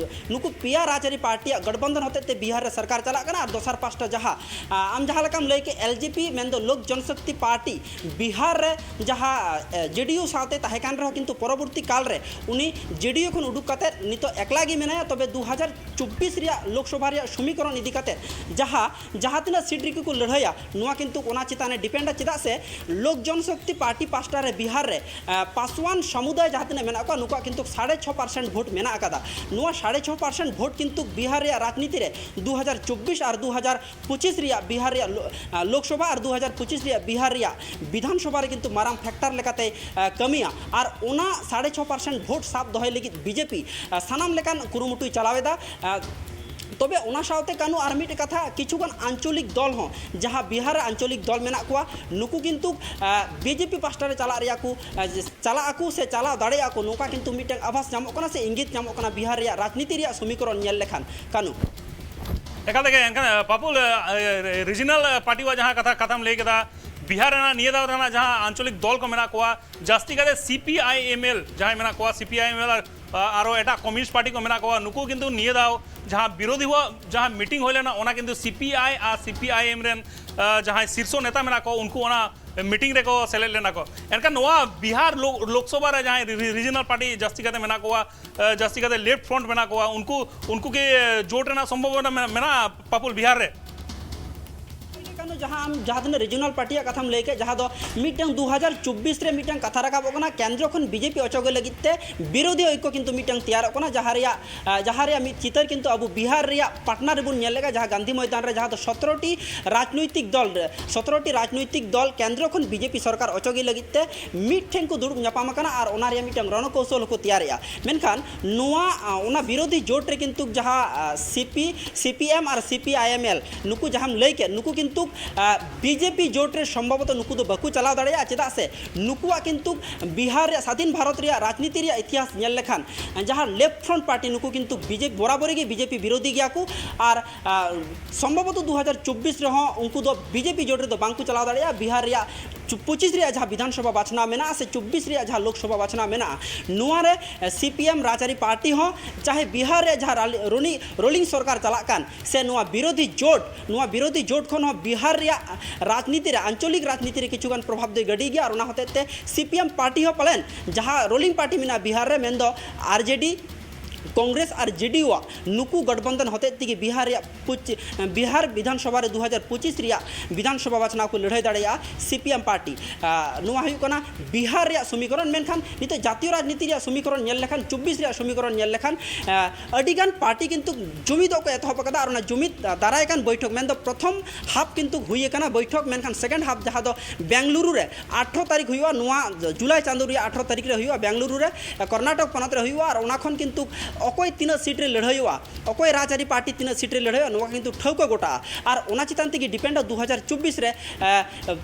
ᱱᱩᱠᱩ ᱯᱮᱭᱟ ᱨᱟᱡᱽᱟᱹᱨᱤ ᱯᱟᱨᱴᱤᱭᱟᱜ ᱜᱚᱴᱵᱚᱱᱫᱷᱚᱱ ᱦᱚᱛᱮᱡ ᱛᱮ ᱵᱤᱦᱟᱨ ᱨᱮ ᱥᱚᱨᱠᱟᱨ ᱪᱟᱞᱟᱜ ᱠᱟᱱᱟ᱾ ᱟᱨ ᱫᱚᱥᱟᱨ ᱯᱟᱥᱴᱟ ᱡᱟᱦᱟᱸ, ᱟ, ᱟᱢ ᱡᱟᱦᱟᱸ ᱞᱮᱠᱟᱢ ᱞᱟᱹᱭ ᱠᱮᱫ, ᱮᱞ ᱡᱮ ᱯᱤ, ᱢᱮᱱᱫᱚ ᱞᱳᱠ ᱡᱚᱱᱥᱚᱠᱛᱤ ᱯᱟᱨᱴᱤ, ᱵᱤᱦᱟᱨ ᱨᱮ ᱡᱟᱦᱟᱸ, ᱮ, ᱡᱮ ᱰᱤ ᱭᱩ ᱥᱟᱶᱛᱮ ᱛᱟᱦᱮᱸ ᱠᱟᱱ ᱨᱮᱦᱚᱸ, ᱠᱤᱱᱛᱩ ᱯᱚᱨᱚᱵᱚᱨᱛᱤ ᱠᱟᱞ ᱨᱮ ᱩᱱᱤ ᱡᱮ ᱰᱤ ᱭᱩ ᱠᱷᱚᱱ ᱩᱰᱩᱠ ᱠᱟᱛᱮᱫ ᱱᱤᱛᱚᱜ ᱮᱠᱞᱟ ᱜᱮ ᱢᱮᱱᱟᱭᱟ᱾ ᱛᱚᱵᱮ ᱫᱩ ᱦᱟᱡᱟᱨ ᱪᱚᱵᱵᱤᱥ ᱨᱮᱭᱟᱜ ᱞᱳᱠᱥᱚᱵᱷᱟ ᱨᱮᱭᱟᱜ ᱥᱚᱢᱤᱠᱚᱨᱚᱱ ᱤᱫᱤ ᱠᱟᱛᱮᱫ ᱡᱟᱦᱟᱸ, ᱡᱟᱦᱟᱸ ᱛᱤᱱᱟᱹᱜ ᱥᱤᱴ ᱨᱮᱜᱮ ᱠᱚ ᱞᱟᱹᱲᱦᱟᱹᱭᱟ, ᱱᱚᱣᱟ ᱠᱤᱱᱛᱩ ᱚᱱᱟ ᱪᱮᱛᱟᱱ ᱨᱮ ᱰᱤᱯᱮᱱᱰᱟ᱾ ᱪᱮᱫᱟᱜ ᱥᱮ ᱞᱳᱠ ᱡᱚᱱᱥᱚᱠᱛᱤ ᱯᱟᱨᱴᱤ ᱯᱟᱥᱴᱟ ᱨᱮ ᱵᱤᱦᱟᱨ ᱨᱮ, ᱮ, ᱯᱟᱥᱣᱟᱱ ᱥᱚᱢᱩᱫᱟᱭ ᱡᱟᱦᱟᱸ ᱛᱤᱱᱟᱹᱜ ᱢᱮᱱᱟᱜ ᱠᱚᱣᱟ, ᱱᱩᱠᱩᱣᱟᱜ ᱠᱤᱱᱛᱩ ᱥᱟᱲᱮ ᱪᱷᱚ ᱯᱟᱨᱥᱮᱱᱴ ᱵᱷᱳᱴ ᱢᱮᱱᱟᱜ ᱟᱠᱟᱫᱟ᱾ ᱱᱚᱣᱟ ᱥᱟᱲᱮ ᱪᱷᱚ ᱯᱟᱨᱥᱮᱱᱴ ᱵᱷᱳᱴ ᱠᱤᱱᱛᱩ ᱵᱤᱦᱟᱨ ᱨᱮᱭᱟᱜ ᱨᱟᱡᱽᱱᱤᱛᱤ ᱨᱮ ᱫᱩ ᱦᱟᱡᱟᱨ ᱪᱚᱵᱵᱤᱥ ᱟᱨ ᱫᱩ ᱦᱟᱡᱟᱨ ᱯᱚᱸᱪᱤᱥ ᱨᱮᱭᱟᱜ ᱵᱤᱦᱟᱨ ᱨᱮᱭᱟᱜ ᱞᱳ-, ᱟ, ᱞᱳᱠᱥᱚᱵᱷᱟ ᱟᱨ ᱫᱩ ᱦᱟᱡᱟᱨ ᱯᱚᱸᱪᱤᱥ ᱨᱮᱭᱟᱜ ᱵᱤᱦᱟᱨ ᱨᱮᱭᱟᱜ ᱵᱤᱫᱷᱟᱱ ᱥᱚᱵᱷᱟ ᱨᱮ ᱠᱤᱱᱛᱩ ᱢᱟᱨᱟᱝ ᱯᱷᱮᱠᱴᱟᱨ ᱞᱮᱠᱟᱛᱮ, ᱟ, ᱠᱟᱹᱢᱤᱭᱟ᱾ ᱟᱨ ᱚᱱᱟ ᱥᱟᱲᱮ ᱪᱷᱚ ᱯᱟᱨᱥᱮᱱᱴ ᱵᱷᱳᱴ ᱥᱟᱵ ᱫᱚᱦᱚᱭ ᱞᱟᱹᱜᱤᱫ ᱵᱤ ᱡᱮ ᱯᱤ, ᱟ, ᱥᱟᱱᱟᱢ ᱞᱮᱠᱟᱱ ᱠᱩᱨᱩᱢᱩᱴᱩᱭ ᱪᱟᱞᱟᱣ ᱮᱫᱟ᱾ ᱟ, ᱛᱚᱵᱮ ᱚᱱᱟ ᱥᱟᱶᱛᱮ ᱠᱟᱹᱱᱩ, ᱟᱨ ᱢᱤᱫ ᱠᱟᱛᱷᱟ, ᱠᱤᱪᱷᱩᱜᱟᱱ ᱟᱧᱪᱚᱞᱤᱠ ᱫᱚᱞ ᱦᱚᱸ, ᱡᱟᱦᱟᱸ ᱵᱤᱦᱟᱨ ᱨᱮ ᱟᱧᱪᱚᱞᱤᱠ ᱫᱚᱞ ᱢᱮᱱᱟᱜ ᱠᱚᱣᱟ, ᱱᱩᱠᱩ ᱠᱤᱱᱛᱩ, ᱟ, ᱵᱤ ᱡᱮ ᱯᱤ ᱯᱟᱥᱴᱟ ᱨᱮ ᱪᱟᱞᱟᱜ ᱨᱮᱭᱟᱜ ᱠᱚ, ᱟ, ᱪᱟᱞᱟᱜ ᱟᱠᱚ ᱥᱮ ᱪᱟᱞᱟᱣ ᱫᱟᱲᱮᱭᱟᱜᱼᱟ ᱠᱚ, ᱱᱚᱝᱠᱟ ᱠᱤᱱᱛᱩ ᱢᱤᱫᱴᱟᱝ ᱟᱵᱷᱟᱥ ᱧᱟᱢᱚᱜ ᱠᱟᱱᱟ ᱥᱮ ᱤᱝᱜᱤᱛ ᱧᱟᱢᱚᱜ ᱠᱟᱱᱟ ᱵᱤᱦᱟᱨ ᱨᱮᱭᱟᱜ ᱨᱟᱡᱽᱱᱤᱛᱤ ᱨᱮᱭᱟᱜ ᱥᱚᱢᱤᱠᱚᱨᱚᱱ ᱧᱮᱞ ᱞᱮᱠᱷᱟᱱ, ᱠᱟᱹᱱᱩ᱾ ᱮᱠᱟᱞ ᱛᱮᱜᱮ, ᱮᱱᱠᱷᱟᱱ, ᱟ, ᱯᱟᱯᱩᱞ, ᱟ, ᱟ, ᱨᱤᱡᱤᱱᱟᱞ, ᱟ, ᱯᱟᱨᱴᱤ ᱣᱟᱜ ᱡᱟᱦᱟᱸ ᱠᱟᱛᱷᱟ, ᱠᱟᱛᱷᱟᱢ ᱞᱟᱹᱭ ᱠᱮᱫᱟ, ᱵᱤᱦᱟᱨ ᱨᱮᱱᱟᱜ ᱱᱤᱭᱟᱹ ᱫᱷᱟᱣ ᱨᱮᱱᱟᱜ ᱡᱟᱦᱟᱸ ᱟᱧᱪᱚᱞᱤᱠ ᱫᱚᱞ ᱠᱚ ᱢᱮᱱᱟᱜ ᱠᱚᱣᱟ, ᱡᱟᱹᱥᱛᱤ ᱠᱟᱛᱮ C P I M L ᱡᱟᱦᱟᱸᱭ ᱢᱮᱱᱟᱜ ᱠᱚᱣᱟ, C P I M L ᱟᱨ, ᱟ, ᱟᱨᱚ ᱮᱴᱟᱜ ᱠᱚᱢᱭᱩᱱᱤᱥᱴ ᱯᱟᱨᱴᱤ ᱠᱚ ᱢᱮᱱᱟᱜ ᱠᱚᱣᱟ, ᱱᱩᱠᱩ ᱠᱤᱱᱛᱩ ᱱᱤᱭᱟᱹ ᱫᱷᱟᱣ ᱡᱟᱦᱟᱸ ᱵᱤᱨᱳᱫᱷᱤ ᱦᱚᱸ ᱡᱟᱦᱟᱸ ᱢᱤᱴᱤᱝ ᱦᱩᱭ ᱞᱮᱱᱟ, ᱚᱱᱟ ᱠᱤᱱᱛᱩ C P I R C P I ᱮᱢ ᱨᱮᱱ, ᱟ, ᱡᱟᱦᱟᱸᱭ ᱥᱤᱨᱥᱚ ᱱᱮᱛᱟ ᱢᱮᱱᱟᱜ ᱠᱚᱣᱟ, ᱩᱱᱠᱩ ᱚᱱᱟ ᱢᱤᱴᱤᱝ ᱨᱮᱠᱚ ᱥᱮᱞᱮᱫ ᱞᱮᱱᱟ ᱠᱚ᱾ ᱮᱱᱠᱷᱟᱱ ᱱᱚᱣᱟ ᱵᱤᱦᱟᱨ ᱞᱳ-, ᱞᱳᱠᱥᱚᱵᱷᱟ ᱨᱮ ᱡᱟᱦᱟᱸᱭ ᱨᱤ-, ᱨᱤ-, ᱨᱤᱡᱤᱱᱟᱞ ᱯᱟᱨᱴᱤ ᱡᱟᱹᱥᱛᱤ ᱠᱟᱛᱮ ᱢᱮᱱᱟᱜ ᱠᱚᱣᱟ, ᱟ, ᱡᱟᱹᱥᱛᱤ ᱠᱟᱛᱮ ᱞᱮᱯᱷᱴ ᱯᱷᱨᱚᱱᱴ ᱢᱮᱱᱟᱜ ᱠᱚᱣᱟ, ᱩᱱᱠᱩ, ᱩᱱᱠᱩ ᱠᱤ, ᱟ, ᱡᱳᱴ ᱨᱮᱱᱟᱜ ᱥᱚᱢᱵᱷᱚᱵᱚᱱᱟ ᱢᱮ-, ᱢᱮᱱᱟᱜᱼᱟ ᱯᱟᱯᱩᱞ ᱵᱤᱦᱟᱨ ᱨᱮ? ᱠᱟᱱᱩ, ᱡᱟᱦᱟᱸ ᱟᱢ ᱡᱟᱦᱟᱸ ᱛᱤᱱᱟᱹᱜ ᱨᱤᱡᱚᱱᱟᱞ ᱯᱟᱨᱴᱤᱭᱟᱜ ᱠᱟᱛᱷᱟᱢ ᱞᱟᱹᱭ ᱠᱮᱫ, ᱡᱟᱦᱟᱸ ᱫᱚ ᱢᱤᱫᱴᱟᱝ ᱫᱩ ᱦᱟᱡᱟᱨ ᱪᱚᱵᱵᱤᱥ ᱨᱮ ᱢᱤᱫᱴᱟᱝ ᱠᱟᱛᱷᱟ ᱨᱟᱠᱟᱵᱚᱜ ᱠᱟᱱᱟ, ᱠᱮᱱᱫᱨᱚ ᱠᱷᱚᱱ ᱵᱤᱡᱮᱯᱤ ᱚᱪᱚᱜᱮ ᱞᱟᱹᱜᱤᱫ ᱛᱮ ᱵᱤᱨᱳᱫᱷᱤ ᱳᱭᱠᱚ ᱠᱤᱱᱛᱩ ᱢᱤᱫᱴᱟᱝ ᱛᱮᱭᱟᱨᱚᱜ ᱠᱟᱱᱟ, ᱡᱟᱦᱟᱸ ᱨᱮᱭᱟᱜ, ᱟ, ᱡᱟᱦᱟᱸ ᱨᱮᱭᱟᱜ ᱢᱤᱫ ᱪᱤᱛᱟᱹᱨ ᱠᱤᱱᱛᱩ ᱟᱵᱚ ᱵᱤᱦᱟᱨ ᱨᱮᱭᱟᱜ ᱯᱟᱴᱱᱟ ᱨᱮᱵᱚᱱ ᱧᱮᱞ ᱞᱮᱫᱟ, ᱡᱟᱦᱟᱸ ᱫᱚ ᱥᱚᱛᱨᱚ ᱴᱤ ᱨᱟᱡᱽᱱᱳᱭᱛᱤᱠ ᱫᱚᱞ ᱨᱮ, ᱥᱚᱛᱨᱚ ᱴᱤ ᱨᱟᱡᱽᱱᱳᱭᱛᱤᱠ ᱫᱚᱞ ᱠᱮᱱᱫᱨᱚ ᱠᱷᱚᱱ ᱵᱤᱡᱮᱯᱤ ᱥᱚᱨᱠᱟᱨ ᱚᱪᱚᱜᱮ ᱞᱟᱹᱜᱤᱫ ᱛᱮ ᱢᱤᱫ ᱴᱷᱮᱱ ᱠᱚ ᱫᱩᱲᱩᱵ ᱧᱟᱯᱟᱢ ᱟᱠᱟᱱᱟ ᱟᱨ ᱚᱱᱟ ᱨᱮᱭᱟᱜ ᱢᱤᱫᱴᱟᱝ ᱨᱚᱬᱚᱠᱳᱣᱥᱚᱞ ᱦᱚᱸᱠᱚ ᱛᱮᱭᱟᱨᱮᱜᱼᱟ᱾ ᱢᱮᱱᱠᱷᱟᱱ ᱱᱚᱣᱟ, ᱟ, ᱚᱱᱟ ᱵᱤᱨᱳᱫᱷᱤ ᱡᱳᱴ ᱨᱮ ᱠᱤᱱᱛᱩ ᱡᱟᱦᱟᱸ, ᱟ, C P, C P M R C P I M L ᱱᱩᱠᱩ ᱡᱟᱦᱟᱸᱢ ᱞᱟᱹᱭ ᱠᱮᱫ, ᱱᱩᱠᱩ ᱠᱤᱱᱛᱩ, ᱟ, ᱵᱤᱡᱮᱯᱤ ᱡᱳᱴ ᱨᱮ ᱥᱚᱢᱵᱷᱚᱵᱚᱛᱚ ᱱᱩᱠᱩ ᱫᱚ ᱵᱟᱠᱚ ᱪᱟᱞᱟᱣ ᱫᱟᱲᱮᱭᱟᱜᱼᱟ᱾ ᱪᱮᱫᱟᱜ ᱥᱮ ᱱᱩᱠᱩᱣᱟᱜ ᱠᱤᱱᱛᱩ ᱵᱤᱦᱟᱨ ᱨᱮᱭᱟᱜ, ᱥᱟᱫᱷᱤᱱ ᱵᱷᱟᱨᱚᱛ ᱨᱮᱭᱟᱜ ᱨᱟᱡᱽᱱᱤᱛᱤ ᱨᱮᱭᱟᱜ ᱤᱛᱤᱦᱟᱥ ᱧᱮᱞ ᱞᱮᱠᱷᱟᱱ, ᱡᱟᱦᱟᱸ ᱞᱮᱯᱷᱴ ᱯᱷᱨᱚᱱᱴ ᱯᱟᱨᱴᱤ, ᱱᱩᱠᱩ ᱠᱤᱱᱛᱩ ᱵᱤᱡᱮᱯᱤ, ᱵᱚᱨᱟᱵᱚᱨᱤ ᱜᱮ ᱵᱤᱡᱮᱯᱤ ᱵᱤᱨᱳᱫᱷᱤ ᱜᱮᱭᱟ ᱠᱚ᱾ ᱟᱨ, ᱟ, ᱥᱚᱢᱵᱷᱚᱵᱚᱛᱚ ᱫᱩ ᱦᱟᱡᱟᱨ ᱪᱚᱵᱵᱤᱥ ᱨᱮᱦᱚᱸ ᱩᱱᱠᱩ ᱫᱚ ᱵᱤᱡᱮᱯᱤ ᱡᱳᱴ ᱨᱮᱫᱚ ᱵᱟᱝ ᱠᱚ ᱪᱟᱞᱟᱣ ᱫᱟᱲᱮᱭᱟᱜᱼᱟ᱾ ᱵᱤᱦᱟᱨ ᱨᱮᱭᱟᱜ ᱪᱩ-, ᱯᱚᱸᱪᱤᱥ ᱨᱮᱭᱟᱜ ᱡᱟᱦᱟᱸ ᱵᱤᱫᱷᱟᱱ ᱥᱚᱵᱷᱟ ᱵᱟᱪᱷᱱᱟᱣ ᱢᱮᱱᱟᱜᱼᱟ ᱥᱮ ᱪᱚᱵᱵᱤᱥ ᱨᱮᱭᱟᱜ ᱡᱟᱦᱟᱸ ᱞᱳᱠᱥᱚᱵᱷᱟ ᱵᱟᱪᱷᱱᱟᱣ ᱢᱮᱱᱟᱜᱼᱟ, ᱱᱚᱣᱟ ᱨᱮ, ᱮ, ᱥᱤ ᱯᱤ ᱮᱢ ᱨᱟᱡᱽᱟᱹᱨᱤ ᱯᱟᱨᱴᱤ ᱦᱚᱸ, ᱪᱟᱦᱮ ᱵᱤᱦᱟᱨ ᱨᱮ ᱡᱟᱦᱟᱸ ᱨᱟᱞᱤ-, ᱨᱩᱞᱤᱝ, ᱨᱩᱞᱤᱝ ᱥᱚᱨᱠᱟᱨ ᱪᱟᱞᱟᱜ ᱠᱟᱱ, ᱥᱮ ᱱᱚᱣᱟ ᱵᱤᱨᱳᱫᱷᱤ ᱡᱳᱴ, ᱱᱚᱣᱟ ᱵᱤᱨᱳᱫᱷᱤ ᱡᱳᱴ ᱠᱷᱚᱱ ᱦᱚᱸ ᱵᱤᱦᱟᱨ ᱨᱮᱭᱟᱜ ᱨᱟᱡᱽᱱᱤᱛᱤ ᱨᱮ, ᱟᱧᱪᱚᱞᱤᱠ ᱨᱟᱡᱽᱱᱤᱛᱤ ᱨᱮ ᱠᱤᱪᱷᱩᱜᱟᱱ ᱯᱨᱚᱵᱷᱟᱵᱽ ᱫᱚᱭ ᱜᱟᱹᱰᱤ ᱜᱮᱭᱟ᱾ ᱟᱨ ᱚᱱᱟ ᱦᱚᱛᱮᱡ ᱛᱮ ᱥᱤ ᱯᱤ ᱮᱢ ᱯᱟᱨᱴᱤ ᱦᱚᱸ ᱯᱟᱞᱮᱱ ᱡᱟᱦᱟᱸ ᱨᱩᱞᱤᱝ ᱯᱟᱨᱴᱤ ᱢᱮᱱᱟᱜᱼᱟ ᱵᱤᱦᱟᱨ ᱨᱮ, ᱢᱮᱱᱫᱚ ᱟᱨ ᱡᱮ ᱰᱤ, ᱠᱚᱝᱜᱨᱮᱥ ᱟᱨ ᱡᱮ ᱰᱤ ᱭᱩ ᱟᱜ ᱱᱩᱠᱩ ᱜᱚᱴᱵᱚᱱᱫᱷᱚᱱ ᱦᱚᱛᱮᱡ ᱛᱮᱜᱮ ᱵᱤᱦᱟᱨ ᱨᱮᱭᱟᱜ ᱯᱚᱪ-, ᱵᱤᱦᱟᱨ ᱵᱤᱫᱷᱟᱱ ᱥᱚᱵᱷᱟ ᱨᱮ ᱫᱩ ᱦᱟᱡᱟᱨ ᱯᱚᱸᱪᱤᱥ ᱨᱮᱭᱟᱜ ᱵᱤᱫᱷᱟᱱ ᱥᱚᱵᱷᱟ ᱵᱟᱪᱷᱱᱟᱣ ᱠᱚ ᱞᱟᱹᱲᱦᱟᱹᱭ ᱫᱟᱲᱮᱭᱟᱜᱼᱟ ᱥᱤ ᱯᱤ ᱮᱢ ᱯᱟᱨᱴᱤ᱾ ᱟ, ᱱᱚᱣᱟ ᱦᱩᱭᱩᱜ ᱠᱟᱱᱟ ᱵᱤᱦᱟᱨ ᱨᱮᱭᱟᱜ ᱥᱚᱢᱤᱠᱚᱨᱚᱱ᱾ ᱢᱮᱱᱠᱷᱟᱱ ᱱᱤᱛᱚᱜ ᱡᱟᱛᱤᱭᱚ ᱨᱟᱡᱽᱱᱤᱛᱤ ᱨᱮᱭᱟᱜ ᱥᱚᱢᱤᱠᱚᱨᱚᱱ ᱧᱮᱞ ᱞᱮᱠᱷᱟᱱ, ᱪᱚᱵᱵᱤᱥ ᱨᱮᱭᱟᱜ ᱥᱚᱢᱤᱠᱚᱨᱚᱱ ᱧᱮᱞ ᱞᱮᱠᱷᱟᱱ, ᱟ, ᱟᱹᱰᱤᱜᱟᱱ ᱯᱟᱨᱴᱤ ᱠᱤᱱᱛᱩ ᱡᱩᱢᱤᱫᱚᱜ ᱠᱚ ᱮᱛᱚᱦᱚᱵ ᱟᱠᱟᱫᱟ᱾ ᱟᱨ ᱚᱱᱟ ᱡᱩᱢᱤᱫ ᱫᱟᱨᱟᱭ ᱠᱟᱱ ᱵᱳᱭᱴᱷᱚᱠ, ᱢᱮᱱᱫᱚ ᱯᱨᱚᱛᱷᱚᱢ ᱦᱟᱯ ᱠᱤᱱᱛᱩ ᱦᱩᱭ ᱟᱠᱟᱱᱟ ᱵᱳᱭᱴᱷᱚᱠ, ᱢᱮᱱᱠᱷᱟᱱ ᱥᱮᱠᱮᱱᱰ ᱦᱟᱯ, ᱡᱟᱦᱟᱸ ᱫᱚ ᱵᱮᱝᱜᱟᱞᱩᱨᱩ ᱨᱮ ᱟᱴᱷᱨᱚ ᱛᱟᱹᱨᱤᱠᱷ ᱦᱩᱭᱩᱜᱼᱟ, ᱱᱚᱣᱟ ᱡᱩᱞᱟᱭ ᱪᱟᱸᱫᱳ ᱨᱮᱭᱟᱜ ᱟᱴᱷᱨᱚ ᱛᱟᱹᱨᱤᱠᱷ ᱨᱮ ᱦᱩᱭᱩᱜᱼᱟ, ᱵᱮᱝᱜᱟᱞᱩᱨᱩ ᱨᱮ, ᱠᱚᱨᱱᱟᱴᱚᱠ ᱯᱚᱱᱚᱛ ᱨᱮ ᱦᱩᱭᱩᱜᱼᱟ᱾ ᱟᱨ ᱚᱱᱟ ᱠᱷᱚᱱ ᱠᱤᱱᱛᱩ ᱚᱠᱚᱭ ᱛᱤᱱᱟᱹᱜ ᱥᱤᱴ ᱨᱮ ᱞᱟᱹᱲᱦᱟᱹᱭᱚᱜᱼᱟ, ᱚᱠᱚᱭ ᱨᱟᱡᱽᱟᱹᱨᱤ ᱯᱟᱨᱴᱤ ᱛᱤᱱᱟᱹᱜ ᱥᱤᱴ ᱨᱮ ᱞᱟᱹᱲᱦᱟᱹᱭᱚᱜᱼᱟ, ᱱᱚᱣᱟ ᱠᱤᱱᱛᱩ ᱴᱷᱟᱹᱣᱠᱟᱹ ᱜᱚᱴᱟᱜᱼᱟ᱾ ᱟᱨ ᱚᱱᱟ ᱪᱮᱛᱟᱱ ᱛᱮᱜᱮ ᱰᱤᱯᱮᱱᱰᱚᱜ ᱫᱩ ᱦᱟᱡᱟᱨ ᱪᱚᱵᱵᱤᱥ ᱨᱮ, ᱮ,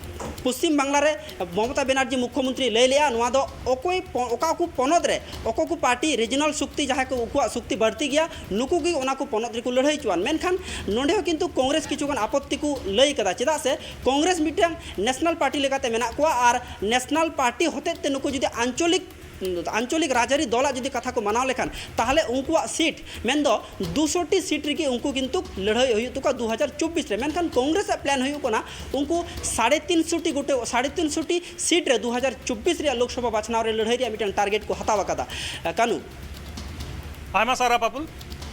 ᱯᱚᱥᱪᱤᱢ ᱵᱟᱝᱞᱟ ᱨᱮ ᱢᱚᱢᱚᱛᱟ ᱵᱮᱱᱟᱨᱡᱤ ᱢᱩᱠᱷᱭᱚᱢᱚᱱᱛᱨᱤ ᱞᱟᱹᱭ ᱞᱮᱜᱼᱟ, ᱱᱚᱣᱟ ᱫᱚ ᱚᱠᱚᱭ ᱯᱚ-, ᱚᱠᱟ ᱠᱚ ᱯᱚᱱᱚᱛ ᱨᱮ ᱚᱠᱚᱭ ᱠᱚ ᱯᱟᱨᱴᱤ ᱨᱤᱡᱤᱱᱟᱞ ᱥᱚᱠᱛᱤ, ᱡᱟᱦᱟᱸᱭ ᱠᱚ ᱩᱱᱠᱩᱣᱟᱜ ᱥᱚᱠᱛᱤ ᱵᱟᱹᱲᱛᱤ ᱜᱮᱭᱟ, ᱱᱩᱠᱩ ᱜᱮ ᱚᱱᱟ ᱠᱚ ᱯᱚᱱᱚᱛ ᱨᱮᱠᱚ ᱞᱟᱹᱲᱦᱟᱹᱭ ᱦᱚᱪᱚᱣᱟᱱ᱾ ᱢᱮᱱᱠᱷᱟᱱ ᱱᱚᱸᱰᱮ ᱦᱚᱸ ᱠᱤᱱᱛᱩ ᱠᱚᱝᱜᱨᱮᱥ ᱠᱤᱪᱷᱩᱜᱟᱱ ᱟᱯᱚᱛᱛᱤ ᱠᱚ ᱞᱟᱹᱭ ᱠᱟᱫᱟ᱾ ᱪᱮᱫᱟᱜ ᱥᱮ ᱠᱚᱝᱜᱨᱮᱥ ᱢᱤᱫᱴᱟᱝ ᱱᱮᱥᱱᱟᱞ ᱯᱟᱨᱴᱤ ᱞᱮᱠᱟᱛᱮ ᱢᱮᱱᱟᱜ ᱠᱚᱣᱟ, ᱟᱨ ᱱᱮᱥᱱᱟᱞ ᱯᱟᱨᱴᱤ ᱦᱚᱛᱮᱡ ᱛᱮ ᱱᱩᱠᱩ ᱡᱩᱫᱤ ᱟᱧᱪᱚᱞᱤᱠ, ᱟᱧᱪᱚᱞᱤᱠ ᱨᱟᱡᱽᱟᱹᱨᱤ ᱫᱚᱞᱟᱜ ᱡᱩᱫᱤ ᱠᱟᱛᱷᱟ ᱠᱚ ᱢᱟᱱᱟᱣ ᱞᱮᱠᱷᱟᱱ, ᱛᱟᱦᱚᱞᱮ ᱩᱱᱠᱩᱣᱟᱜ ᱥᱤᱴ, ᱢᱮᱱᱫᱚ ᱫᱩᱥᱚ ᱴᱤ ᱥᱤᱴ ᱨᱮᱜᱮ ᱩᱱᱠᱩ ᱠᱤᱱᱛᱩ ᱞᱟᱹᱲᱦᱟᱹᱭ ᱦᱩᱭᱩᱜ ᱛᱟᱠᱚᱣᱟ ᱫᱩ ᱦᱟᱡᱟᱨ ᱪᱚᱵᱵᱤᱥ ᱨᱮ᱾ ᱢᱮᱱᱠᱷᱟᱱ ᱠᱚᱝᱜᱨᱮᱥ ᱟᱜ ᱯᱞᱟᱱ ᱦᱩᱭᱩᱜ ᱠᱟᱱᱟ ᱩᱱᱠᱩ ᱥᱟᱲᱮ ᱛᱤᱱᱥᱚ ᱴᱤ ᱜᱚᱴᱮ, ᱥᱟᱲᱮ ᱛᱤᱱᱥᱚ ᱴᱤ ᱥᱤᱴ ᱨᱮ ᱫᱩ ᱦᱟᱡᱟᱨ ᱪᱚᱵᱵᱤᱥ ᱨᱮᱭᱟᱜ ᱞᱳᱠᱥᱚᱵᱷᱟ ᱵᱟᱪᱷᱱᱟᱣ ᱨᱮ ᱞᱟᱹᱲᱦᱟᱹᱭ ᱨᱮᱭᱟᱜ ᱢᱤᱫᱴᱟᱝ ᱴᱟᱨᱜᱮᱴ ᱠᱚ ᱦᱟᱛᱟᱣ ᱟᱠᱟᱫᱟ᱾ ᱠᱟᱹᱱᱩ᱾ ᱟᱭᱢᱟ ᱥᱟᱨᱦᱟᱣ ᱯᱟᱯᱩᱞ᱾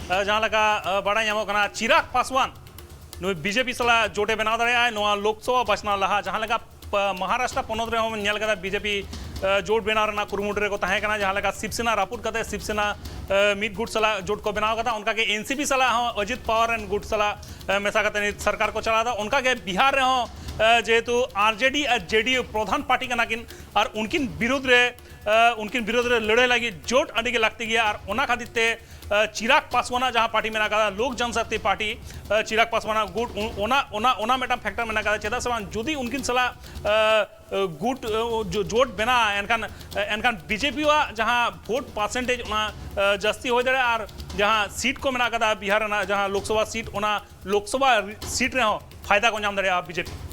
ᱡᱟᱦᱟᱸ ᱞᱮᱠᱟ, ᱵᱟᱲᱟᱭ ᱧᱟᱢᱚᱜ ᱠᱟᱱᱟ, ᱪᱤᱨᱟᱜᱽ ᱯᱟᱥᱣᱟᱱ ᱱᱩᱭ ᱵᱤᱡᱮᱯᱤ ᱥᱟᱞᱟᱜ ᱡᱳᱴ ᱮ ᱵᱮᱱᱟᱣ ᱫᱟᱲᱮᱭᱟᱜᱼᱟ ᱱᱚᱣᱟ ᱞᱳᱠᱥᱚᱵᱷᱟ ᱵᱟᱪᱷᱱᱟᱣ ᱞᱟᱦᱟ᱾ ᱡᱟᱦᱟᱸ ᱞᱮᱠᱟ ᱯ-, ᱢᱚᱦᱟᱨᱟᱥᱴᱨᱟ ᱯᱚᱱᱚᱛ ᱨᱮᱦᱚᱸ ᱧᱮᱞ ᱠᱟᱫᱟ, ᱵᱤᱡᱮᱯᱤ ᱮ, ᱡᱳᱴ ᱵᱮᱱᱟᱣ ᱨᱮᱱᱟᱜ ᱠᱩᱨᱩᱢᱩᱴᱩ ᱨᱮᱠᱚ ᱛᱟᱦᱮᱸ ᱠᱟᱱᱟ᱾ ᱡᱟᱦᱟᱸ ᱞᱮᱠᱟ ᱥᱤᱵᱥᱮᱱᱟ ᱨᱟᱹᱯᱩᱫ ᱠᱟᱛᱮ ᱥᱤᱵᱥᱮᱱᱟ ᱮ, ᱢᱤᱫ ᱜᱩᱴ ᱥᱟᱞᱟᱜ ᱡᱳᱴ ᱠᱚ ᱵᱮᱱᱟᱣ ᱠᱟᱫᱟ, ᱚᱱᱠᱟᱜᱮ ᱮᱱᱥᱤᱯᱤ ᱥᱟᱞᱟᱜ ᱦᱚᱸ ᱚᱡᱤᱛ ᱯᱟᱣᱟᱨ ᱨᱮᱱ ᱜᱩᱴ ᱥᱟᱞᱟᱜ ᱮ, ᱢᱮᱥᱟ ᱠᱟᱛᱮ ᱱᱤᱛ ᱥᱚᱨᱠᱟᱨ ᱠᱚ ᱪᱟᱞᱟᱣ ᱮᱫᱟ᱾ ᱚᱱᱠᱟᱜᱮ ᱵᱤᱦᱟᱨ ᱨᱮᱦᱚᱸ ᱮ, ᱡᱮᱦᱮᱛᱩ ᱟᱨᱡᱮᱰᱤ ᱟᱨ ᱡᱮᱰᱤᱭᱩ ᱯᱨᱚᱫᱷᱟᱱ ᱯᱟᱨᱴᱤ ᱠᱟᱱᱟ ᱠᱤᱱ, ᱟᱨ ᱩᱱᱠᱤᱱ ᱵᱤᱨᱩᱫᱽ ᱨᱮ ᱮ, ᱩᱱᱠᱤᱱ ᱵᱤᱨᱩᱫᱽ ᱨᱮ ᱞᱟᱹᱲᱦᱟᱹᱭ ᱞᱟᱹᱜᱤᱫ ᱡᱳᱴ ᱟᱹᱰᱤ ᱜᱮ ᱞᱟᱹᱠᱛᱤ ᱜᱮᱭᱟ᱾ ᱟᱨ ᱚᱱᱟ ᱠᱷᱟᱹᱛᱤᱨ ᱛᱮ ᱮ, ᱪᱤᱨᱟᱜᱽ ᱯᱟᱥᱣᱟᱱᱟᱜ ᱡᱟᱦᱟᱸ ᱯᱟᱨᱴᱤ ᱢᱮᱱᱟᱜ ᱟᱠᱟᱫᱟ, ᱞᱳᱠ ᱡᱚᱱᱥᱟᱠᱛᱤ ᱯᱟᱨᱴᱤ, ᱮ, ᱪᱤᱨᱟᱜᱽ ᱯᱟᱥᱣᱟᱱᱟᱜ ᱜᱩᱴ, ᱩᱱ-, ᱚᱱᱟ ᱚᱱᱟ ᱚᱱᱟ ᱢᱤᱫᱴᱟᱝ ᱯᱷᱮᱠᱴᱟᱨ ᱢᱮᱱᱟᱜ ᱟᱠᱟᱫᱟ᱾ ᱪᱮᱫᱟᱜ ᱥᱮ ᱵᱟᱝ, ᱡᱩᱫᱤ ᱩᱱᱠᱤᱱ ᱥᱟᱞᱟᱜ ᱮ, ᱮ, ᱜᱩᱴ ᱮ, ᱡᱳ- ᱡᱳᱴ ᱵᱮᱱᱟᱜᱼᱟ, ᱮᱱᱠᱷᱟᱱ ᱮᱱᱠᱷᱟᱱ ᱵᱤᱡᱮᱯᱤᱣᱟᱜ ᱡᱟᱦᱟᱸ ᱵᱷᱳᱴ ᱯᱟᱨᱥᱮᱱᱴᱮᱡᱽ, ᱚᱱᱟ ᱮ, ᱡᱟᱹᱥᱛᱤ ᱦᱩᱭ ᱫᱟᱲᱮᱭᱟᱜᱼᱟ᱾ ᱟᱨ ᱡᱟᱦᱟᱸ ᱥᱤᱴ ᱠᱚ ᱢᱮᱱᱟᱜ ᱟᱠᱟᱫᱟ ᱵᱤᱦᱟᱨ ᱨᱮᱱᱟᱜ, ᱡᱟᱦᱟᱸ ᱞᱳᱠᱥᱚᱵᱷᱟ ᱥᱤᱴ, ᱚᱱᱟ ᱞᱳᱠᱥᱚᱵᱷᱟ ᱥᱤᱴ ᱨᱮᱦᱚᱸ ᱯᱷᱟᱭᱫᱟ ᱠᱚ ᱧᱟᱢ ᱫᱟᱲᱮᱭᱟᱜᱼᱟ ᱵᱤᱡᱮᱯᱤ᱾